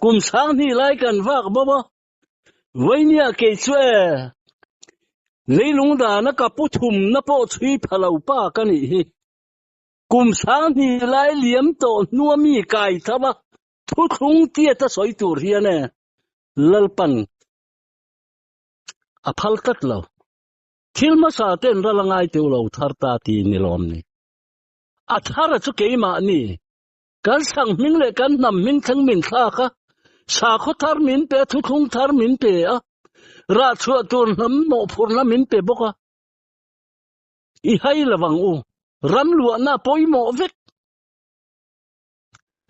Kum sanghnih lai kan vak bawk a, Vainia kei chu e, leilung dana ka pu thumna pawh chhui pha lo pa ka nih hi. Kum sanghnih lai liam tawh hnua mi kai tho a, thuthlung tiat a sawi tur hian e, Lalpan a phal tlat lo. Thil hmasa ten ral a ngai teuh lo thar ta ti ni lawm ni. A thar a chu keimah ni. Kan sang hming leh kan hnam hming thleng min thlak a, sakhaw thar min pe a, thuthlung thar min pe a, rah chhuah tur hnam mawhphurhna min pe bawk a. I hai lo ang u, ram luahna pawimawh vek.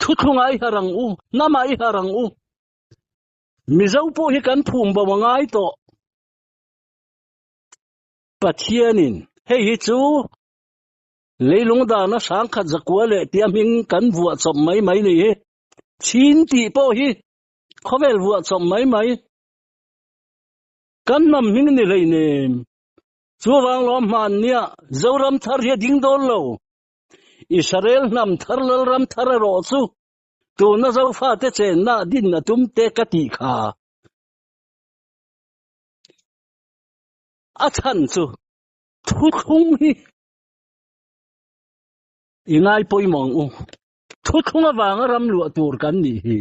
Thuthlungah i har ang u, hnamah i har ang u. Mizo pawh hi kan phum bo a ngai tawh. Pathianin hei hi chu Leilung dana sangkhat zakua leh tia hming kan vuah chawp mai mai ni hi. Chin tih pawh hi khawvel vuah chawp mai mai. Kan hnam hming ni hleinem. Chuvang lawm hman nia Zoram thar hi a ding dawn lo. Israel hnam thar Lalram thar erawh chu tuna Zofate chenna din a tum te ka tih kha. A chhan chu Thuthlung hi i ngai pawimawh ang u. Thuthlung avanga ram luah tur kan nih hi,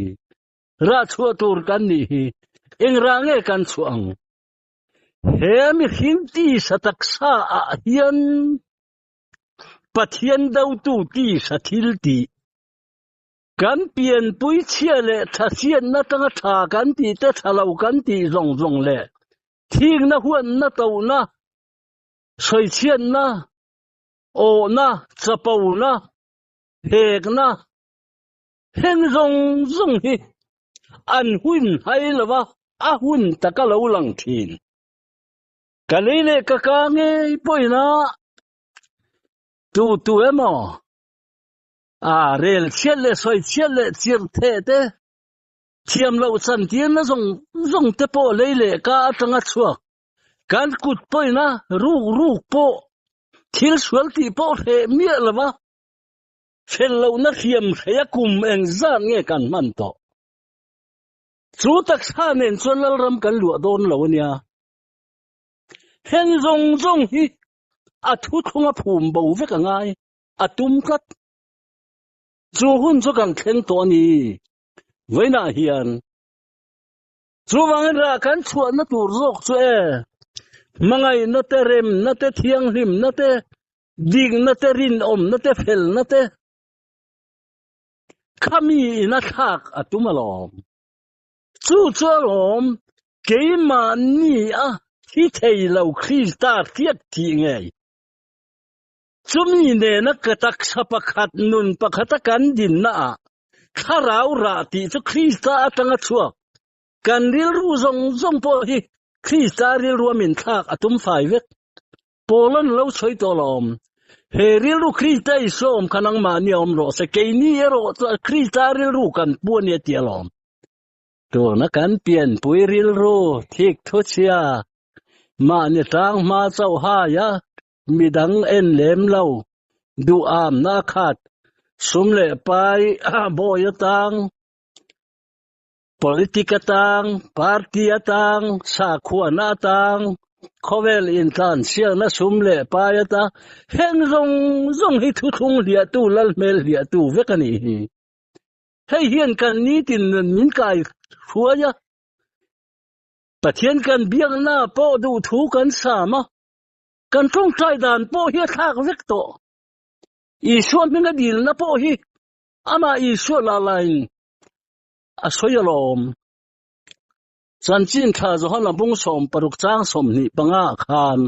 rah chhuah tur kan nih hi, eng rah nge kan chhuah ang? He mihring tisa taksa ah hian Pathian dotu tisa thil tih, kan pianpui chhia leh thasiatna tanga tha kan tih te tha lo kan tih zawng zawng leh thikna huatna tohna, sawichhiatna, awhna, chapona, hekna, heng zawng zawng hi an hun hai lova a hun taka lo lang thin. Ka lei leh ka ka ngei pawhin a tu tu emaw a rel chhiat leh sawichhiat leh chirh theh te Thiam loh chantirna zawng zawng te pawh lei leh ka atanga chhuak. Kan kut pawina ruk ruk pawh thil sual tih pawh hreh miah lova fel lohna hriam hreia kum engzat nge kan hman tawh. Chu taksa nen chuan Lalram kan luah dawn lo ania. Heng zawng zawng hi a thuthlunga phum bo vek a ngai, a tum tlat. Chu hun chu kan thleng tawh a ni. Vawiinah hian chuvangin rah kan chhuahna tur zawk chu e, hmangaihna te, remna te, thianghlimna te, dikna te, rinawmna te, felna te khami ina thlak a tum alawm. Chu chu alawm keimahni a thi thei lo Krista hriat thih ngei. Chumi nena ka taksa pakhat nun pakhata kan dinnaah thlarau rah tih chu Krista atanga chhuak. Kan rilru zawng zawng pawh hi Krista rilrua min thlak a tum fai vek. Paula'n lo sawi tawh lo awm. He rilru Krista Isua awm kha nangmahni a awm rawh se, keini erawh chuan Krista rilru kan pu a nia ti alawm. Tuna kan pianpui rilru thik thuchhia mahni tang hma chauh haia midang en lem lo, duhamna a khat. Sum leh pai bawi atang, politic atang, party atang, sakhuana atang, khawvel intlansiakna sum leh pai atang, heng zawng zawng hi thuthlung hliahtu lal hmel hliahtu vek a nih hi. Hei hian kan nitin nun min kai hruai a, Pathian kan biakna pawh duhthu kan sam a, kan tawngtai dan pawh hi a thlak vek tawh. Isua hminga dilna pawh hi amah Isua la lain a sawi alawm. Chanchin tha Johana bung 60 chang 25 khan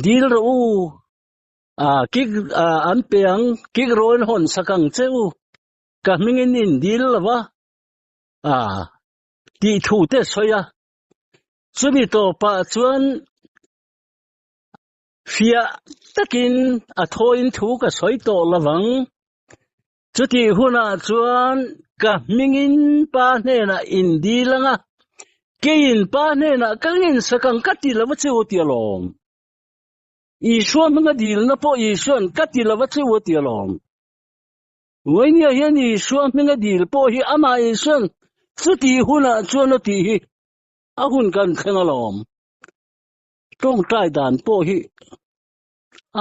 dil rawh u, a kik an pe ang, kik rawh in hawn sak ang che u, ka hmingin in dil lova, a tih thu te sawi a. Chumi tawpah chuan Fiah takin a thawiin thu ka sawi tawh lovang. Chutih hunah chuan ka hmingin pa hnenah in dil ang a, keiin pa hnenah ka nginsak ang ka ti lo a che u ti alawm. Isua hminga dilna pawh Isua'n ka ti lo a che u a ti alawm. Vawinia hian Isua hminga dil pawh hi amah Isua'n chutih hunah chuan a tih hi a hun kan thleng alawm. Tawngtai dan pawh hi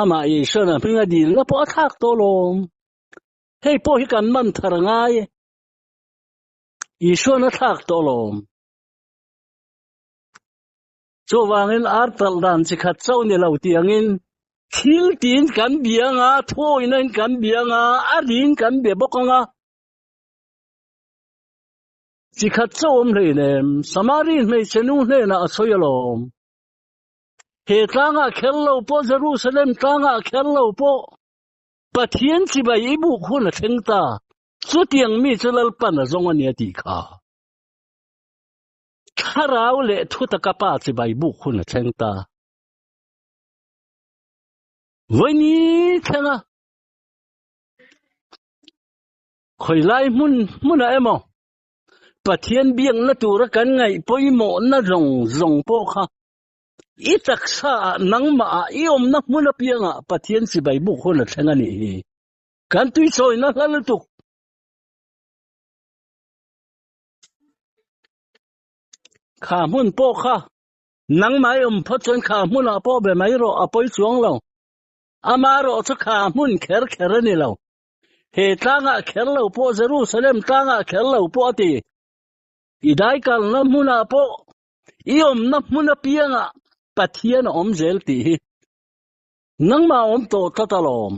amah Isuan a hminga dilna pawh a thlak tawh lawm. Hei pawh hi kan man thar ngai. Isuan a thlak tawh lawm. Chuvangin ar talh dan chi khat chauh ni lo tiangin thil tiin kan bia anga, thuawina in kan bia anga, a rin kan bia bawk anga. Chi khat chauh awm hleinem, Samari hmeichhe nu hnenah a sawi alawm. He tlangah kher lo pawh, Jerusalem tlangah kher lo pawh, Pathian chibai i buk hun a thleng ta, chutiang mi chu Lalpan a zawng a nia tih kha. Thlarau leh thutaka Pa chibai buk hun a thleng ta. Vawiini thlenga Khawilai hmun hmunah emaw Pathian biakna tura kan ngaih pawimawhna zawng zawng pawh kha i taksa ah nangmah ah i awmna hmun apiangah Pathian chibai buk hun a thleng a nih hi. Kan tuichawina hla lutuk. Kha hmun pawh kha nangmah i awm phawt chuan kha hmunah pawh be mai rawh a pawi chuang lo. Amaherawhchu kha hmun kher kher a ni lo. He tlangah kher lo pawh Jerusalem tlangah kher lo pawh a ti. I daikalna hmunah pawh i awmna hmun apiangah Pathian a awm zel tih hi nangmah awm tawh tlat alawm.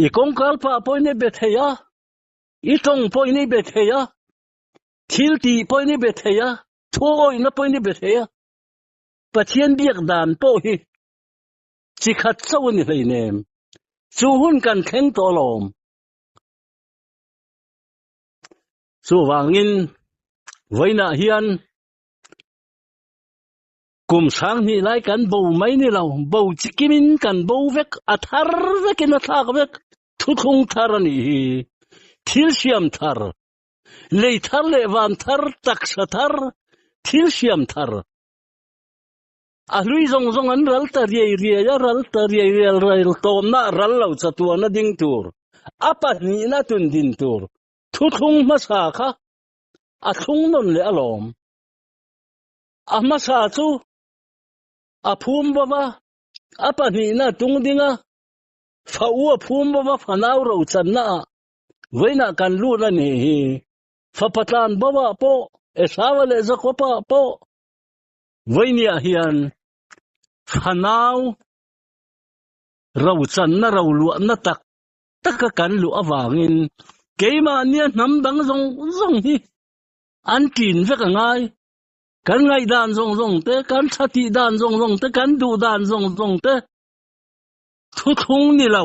I kawngkal pah pawhin i be thei a, i tawng pawhin i be thei a, thil tih pawhin i be thei a, thuawihna pawhin i be thei a. Pathian biak dan pawh hi Chi khat chauh a ni hleinem. Chu hun kan thleng tawh alawm. Chuvangin vawiinah hian kum sanghnih lai kan bo mai ni lo, bo chikimin kan bo vek, a thar vekin a thlak vek, thuthlung thar a nih hi. Thil siam thar, lei thar leh van thar, taksa thar, thil siam thar. A hlui zawng zawng an ral ta riai riai a, ral ta riai riai rel tawmna ral lo chatuana ding tur, a pahnihna tun din tur, thuthlung hmasa kha a thlung nawn leh alawm. A hmasa chu a phum bawk a, a pahnihna tung ding a, fa u a phum bawk a, fanau rochanna ah vawiinah kan lut a nih hi. Fapa tlan bo ah pawh, Esau-a leh Jakob-a pawh Vawinia hian fanau rochanna roluahna tak taka kan luh avangin keimahnia hnam dang zawng zawng hi an ṭin vek a ngai. Kan ngaihdan zawng zawng te, kan tha tih dan zawng zawng te, kan duh dan zawng zawng te thuthlung ni lo.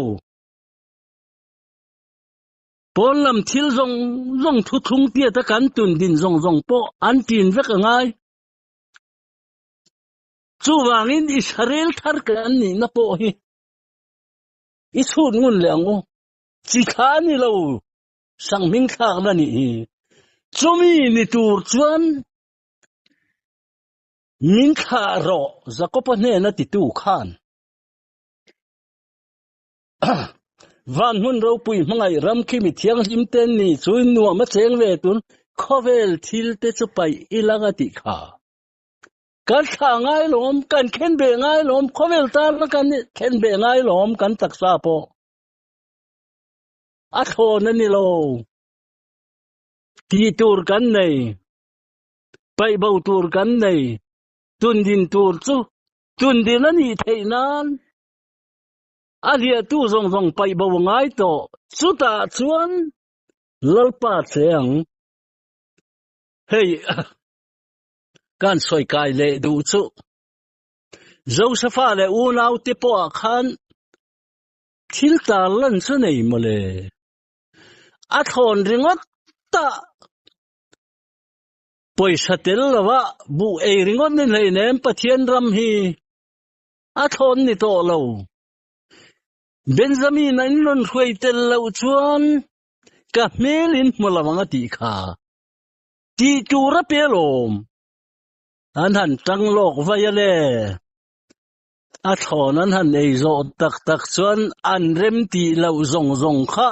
Pawn lam thil zawng zawng thuthlung tiata kan tun din zawng zawng pawh an ṭin vek a ngai. Chuvangin Israel thar kan nihna pawh hi i chhut ngun leh ang u. Chi thla a ni lo, sanghming thlakna nih hi. Chumi ni tur chuan min thlah rawh Jakob-a hnena titu khan. Van hmun ropui hmangaih ram khi mi thianghlim te ni chu nuam a cheng ve tun khawvel thil te chu paih i lang a tih kha. Kan thlah ngai lawm, kan khen beh ngai lawm, khawvel tana kan khen beh ngai lawm kan taksa pawh a thlawn a ni lo. Tih tur kan nei, paih bo tur kan nei, tundin tur chu tundin a nih theih nan a hliahtu zawng zawng paih bo a ngai tawh. Chutah chuan Lalpa che ang. Hei kan sawi kai leh duh chu Josefa leh unaute pawhah khan thil tar lan chu nei mawle. A thlawn ringawt ta pawisa tel lova buh ei ringawt ni hleinem Pathian ram hi a thlawn ni tawh lo. Benjamin a in rawn hruai tel loh chuan ka hmel in hmu lo ang a tih kha. Tih tur a pe alawm. An han tang lawk vai a le. A thlawn an han ei zawh tak tak chuan an rem tih loh zawng zawng kha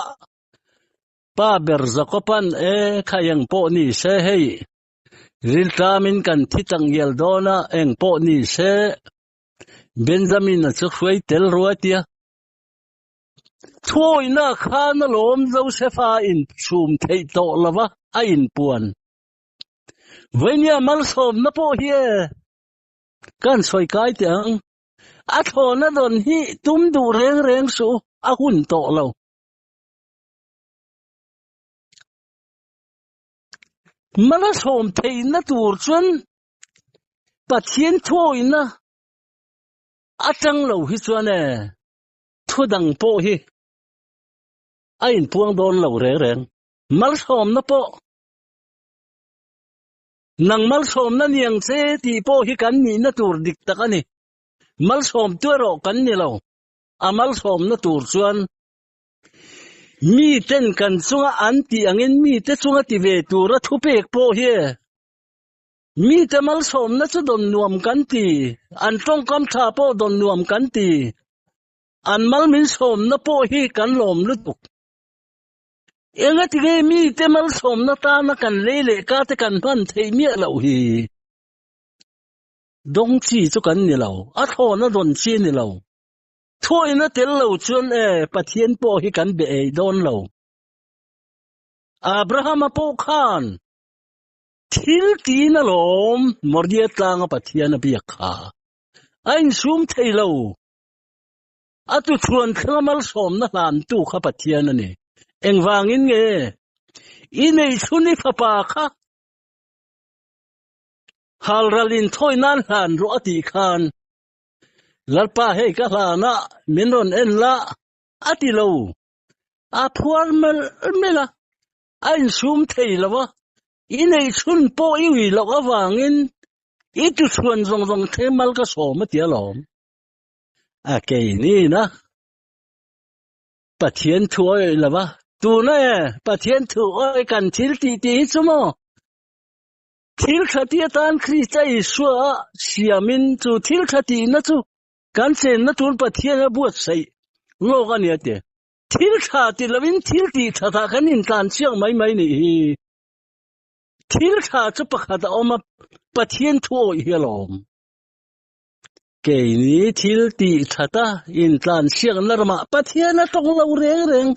pa ber Jakob-a'n e kha eng pawh ni se hei rilṭamin kan thi tak ngial dawn a eng pawh ni se Benjamin-a chu hruai tel ruai tia thuawihna khan alawm Josefa inchhum theih tawh lova a inpuan. Vainia malsawmna pawh hi e kan sawi kai teh ang. A thlawna dawn hi tum duh reng reng suh a hun tawh lo. Malsawm theihna tur chuan Pathian thuawihna atang lo hi chuan e thu dang pawh hi a inpuang dawn lo reng reng. Malsawmna pawh nang malsawmna niang che tih pawh hi kan nihna tur dik tak a ni. Malsawm tu erawh kan ni lo. A malsawmna tur chuan mi ten kan chunga an tih angin mite chunga ti ve tura thupek pawh hi e Mite malsawmna chu dawn nuam kan ti, an tawngkam tha pawh dawn nuam kan ti, an mal min sawmna pawh hi kan lawm lutuk. Engatinge mite malsawmna tana kan lei leh ka te kan hman theih miah loh hi? Dawng chi chu kan ni lo, a thlawna dawn chi a ni lo. Thuawihna tel lo chuan e, Pathian pawh hi kan be ei dawn lo. Abrahama pawh khan Thil tiin alawm Moria tlanga Pathian a biak kha. A insum thei lo. A tuchhuan thlenga malsawmna hlantu kha Pathian a ni. Engvangin nge i neihchhun i fapa kha halral inthawi nan hlan rawh a tih khan Lalpa hei ka hlan a, min rawn en la a ti lo. A phuar melh melh a. A insum thei lo a, i neihchhun pawh i ui loh avangin i tuchhuan zawng zawng the mal ka sawm a ti alawm. A keinin a Pathian thu awih lo a, tuna e Pathian thu awih kan thil tih tih hi chu maw? Thil tha ti atan Krista Isua a siamin chu thil tha tihna chu kan chenna tur Pathian a buatsaih lawk a ni a ti. Thil tha ti lovin thil tih thatah kan intlan chiang mai mai nih hi. Thil tha chu pakhat a awm a, Pathian thu awih hi alawm. Keini thil tih thata intlan chiangna ramah Pathian a tawng lo reng reng.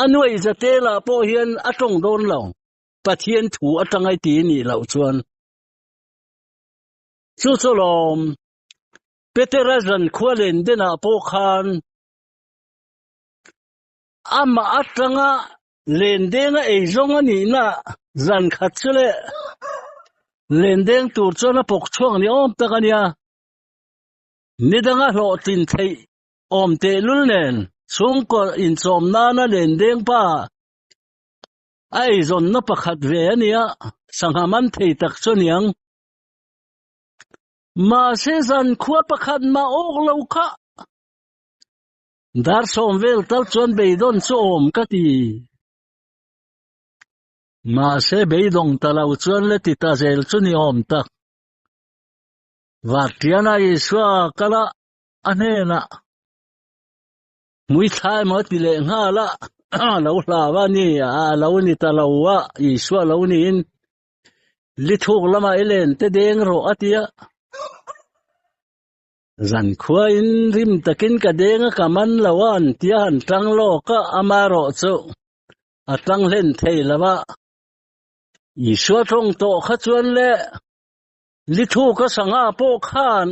A nuaih zatela pawh hian a tawng dawn lo. Pathian thu atanga i ti nih loh chuan. Chu chu lawm. Petera zan khua len denah pawh khan Amah atanga lendeng a ei zawng a nihna zan khat chu leh lendeng tur chuan a pawk chhuak ni awm tak a nia. Nidanga hlawhtlin theih awm tehlul nen chhungkaw inchawm nana lendeng pa a eizawnna pakhat ve a nia, sangha man thei tak chu aniang. Mahse zankhua pakhat mah awk lo kha Dar sawm vel tal chuan beidawn chu awm ka ti. Mahse beidawng ta lo chuan le ti ta zel chu ni awm tak. Vartiana Isua kala a hnenah. Hmuithla emaw ti leh nghal a, lo hlau a ni, a lo ni ta lo a, Isua lo niin li thuk lamah i len te deng rawh a ti a. Zankhuain rim takin ka deng a, ka man lo a an ti a, han tang lawk a, amaherawh chu a tang hlen thei lo a. Isua tawng tawh kha chuan le li thuka sangha pawh khan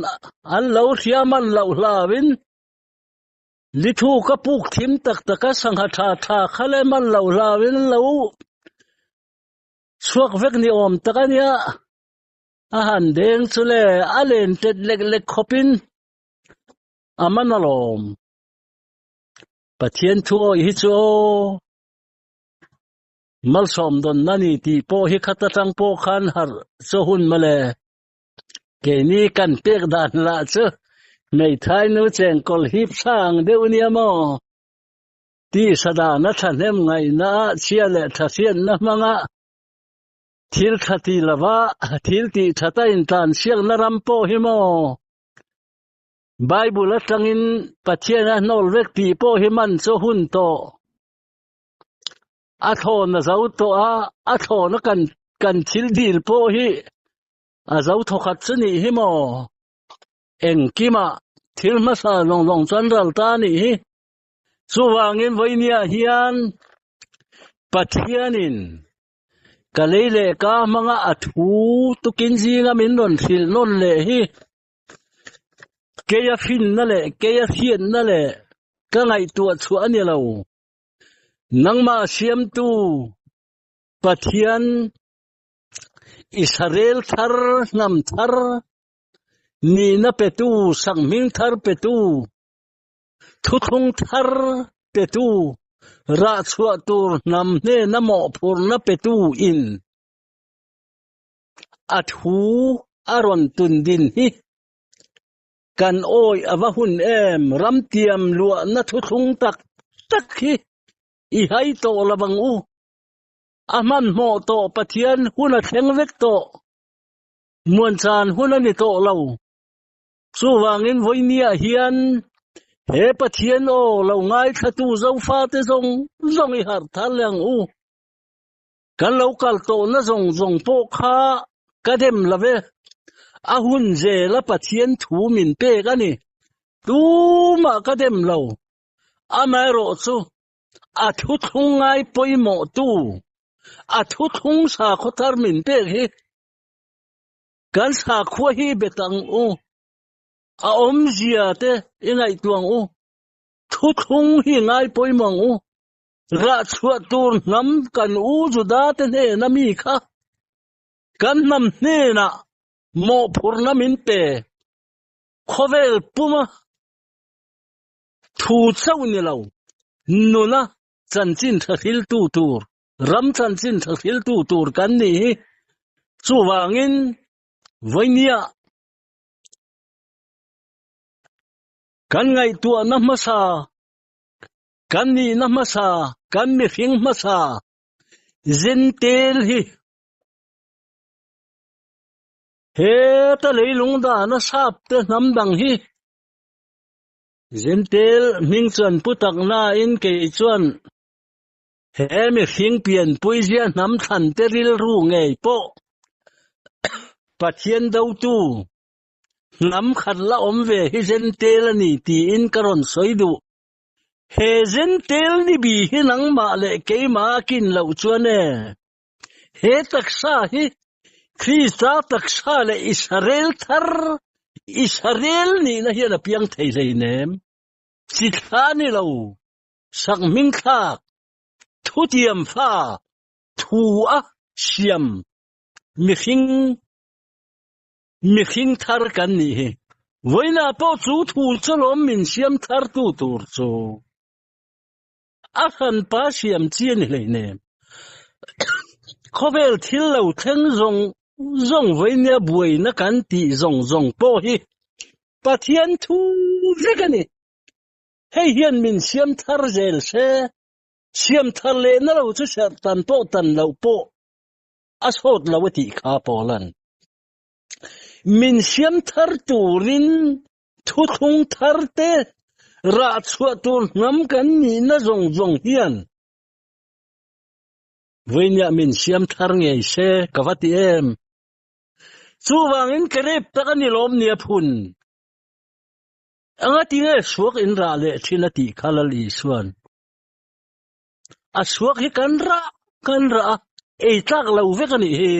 an lo hria man loh hlauin li thuka puk thim tak taka sangha tha tha kha le man loh hlauin lo chhuak vek ni awm tak a nia. A han deng chu le a len tet lek lek khawpin a man alawm. Pathian thu awih hi chu aw. Malsawm dawn na ni tih pawh hi khat atang pawh khan harh chaw hun mawle. Keini kan pek dan lah chu hmeithai nu chengkawl hip tha ang deuh nia maw? Tisa dan a thahnem ngaihna ah chhia leh tha hriatna hmanga thil tha ti lova thil tih that a intlan siakna ram pawh hi maw? Bible atangin Pathian a hnawl vek tih pawh hi man chaw hun tawh. A thlawn a zo tawh a, a thlawn a kan kan thil dil pawh hi a zo thawkhat chu nih hi maw? Engkima thil hmasa zawng zawng chuan ral ta a nih hi. Chuvangin vawinia hian Pathianin ka lei leh ka hmanga a thu tukin zinga min rawn hrilh nawn leh hi Keia hrinna leh keia hriatna leh ka ngaihtuah chhuah a ni lo. Nangmah siamtu Pathian Israel thar hnam thar nihna petu sakhming thar petu thuthlung thar petu rah chhuah tur hnam hnena mawhphurhna petu in a thu a rawn tun din hi kan awi a va hun em ramtiam luahna thuthlung tak tak hi i hai tawh lo ang u a hmanhmawh tawh Pathian hun a thleng vek tawh muanchan hun a ni tawh lo chuvangin vawinia hian he Pathian aw lo ngaithlatu Zofate zawng zawng i harh thar leh ang u. Kan lo kal tawhna zawng zawng pawh kha ka dem lo ve. A hun zela Pathian thu min pek a ni. Tumah ka dem lo. Amaherawh chu a thuthlung ngai pawimawhtu, a thuthlung sakhaw thar min pek hi kan sakhua hi bet ang u. A awmzia te i ngaihtuah ang u. Thuthlung hi ngai pawimawh ang u. Rah chhuah tur hnam kan u Juda te hnena mi kha kan hnam hnenah mawhphurhna min pe. Khawvel puma thu chauh ni lo, nuna chanchin tha hriltu tur, ram chanchin tha hriltu tur kan nih hi. Chuvangin vawinia kan ngaihtuahna hmasa Kan nihna hmasa, kan mihring hmasa zentel hi heta leilung dana sap te hnam dang hi zentel hming chuan pu tak nain kei chuan he mihring pianpui zia hnam thlan te rilru ngei pawh Pathian dotu hnam khat la awm ve hi zentel a ni tiin ka rawn sawi duh. He zentel ni bi hi nangmah leh keimah a kin loh chuan e, he taksa hi Krista taksa leh Israel thar, Israel nihna hian a piang thei hleinem. Chi thla ni lo, sakhming thlak, thutiam fa, thu a siam mihring Mihring thar kan nih hi. Vawiinah pawh chu thu chu lawm min siam thar tu tur chu a hranpa siam chi a ni hleinem. Khawvel thil lo thleng zawng zawng vawiinia buaina kan tih zawng zawng pawh hi Pathian thu vek a ni. Hei hian min siam thar zel se, siam thar lehna lo chu serh tan pawh tan loh pawh a sawt lo a tih kha Paula'n min siam thar turin thuthlung thar te, Rah chhuah tur hnam kan nihna zawng zawng hian vawinia min siam thar ngei se ka va ti em. Chuvangin ka rep tak a ni lawm nia phun. Anga ti nge suak in rah leh thin a tih kha Lal Isuan. A suak hi kan rah kan rah a, ei tlak lo vek a nih hi.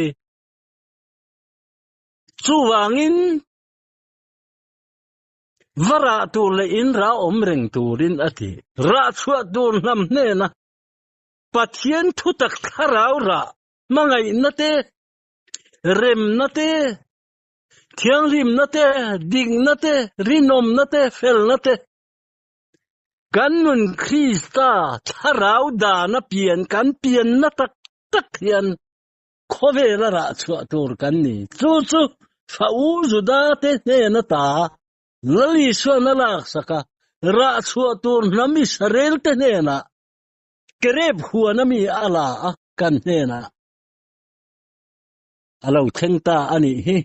Chuvangin va rah tur leh in rah awm reng turin a ti. Rah chhuah tur hnam hnena Pathian thutak thlarau rah hmangaihna te, remna te, thianghlimna te, dikna te, rinawmna te, felna te, kan nun Krista thlarau dana pian kan pianna tak tak hian khawvela rah chhuah tur kan ni. Chu chu Fa U Juda te hnena ta Lal Isuan a laksak a, rah chhuah tur hnam Israel te hnenah Kerep huan ami a la a kan hnenah a lo thleng ta a nih hi.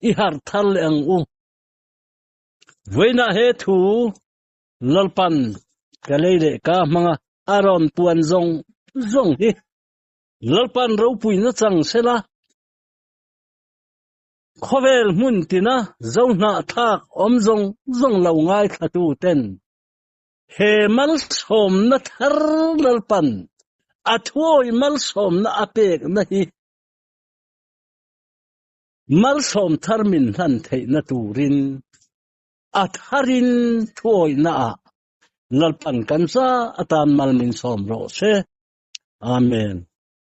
I harh thar leh ang u. Vawiinah he thu Lalpan ka lei leh ka hmanga a rawn puan zawng zawng hi Lalpan ropuina chang sela, khawvel hmun tina zohnahthlak awm zawng zawng lo ngaithlatu ten he malsawmna thar Lalpan a thuawi malsawmna a pekna hi malsawm thar min hlan theihna turin a tharin thuawihna ah Lalpan kan za atan mal min sawm rawh se. Amen.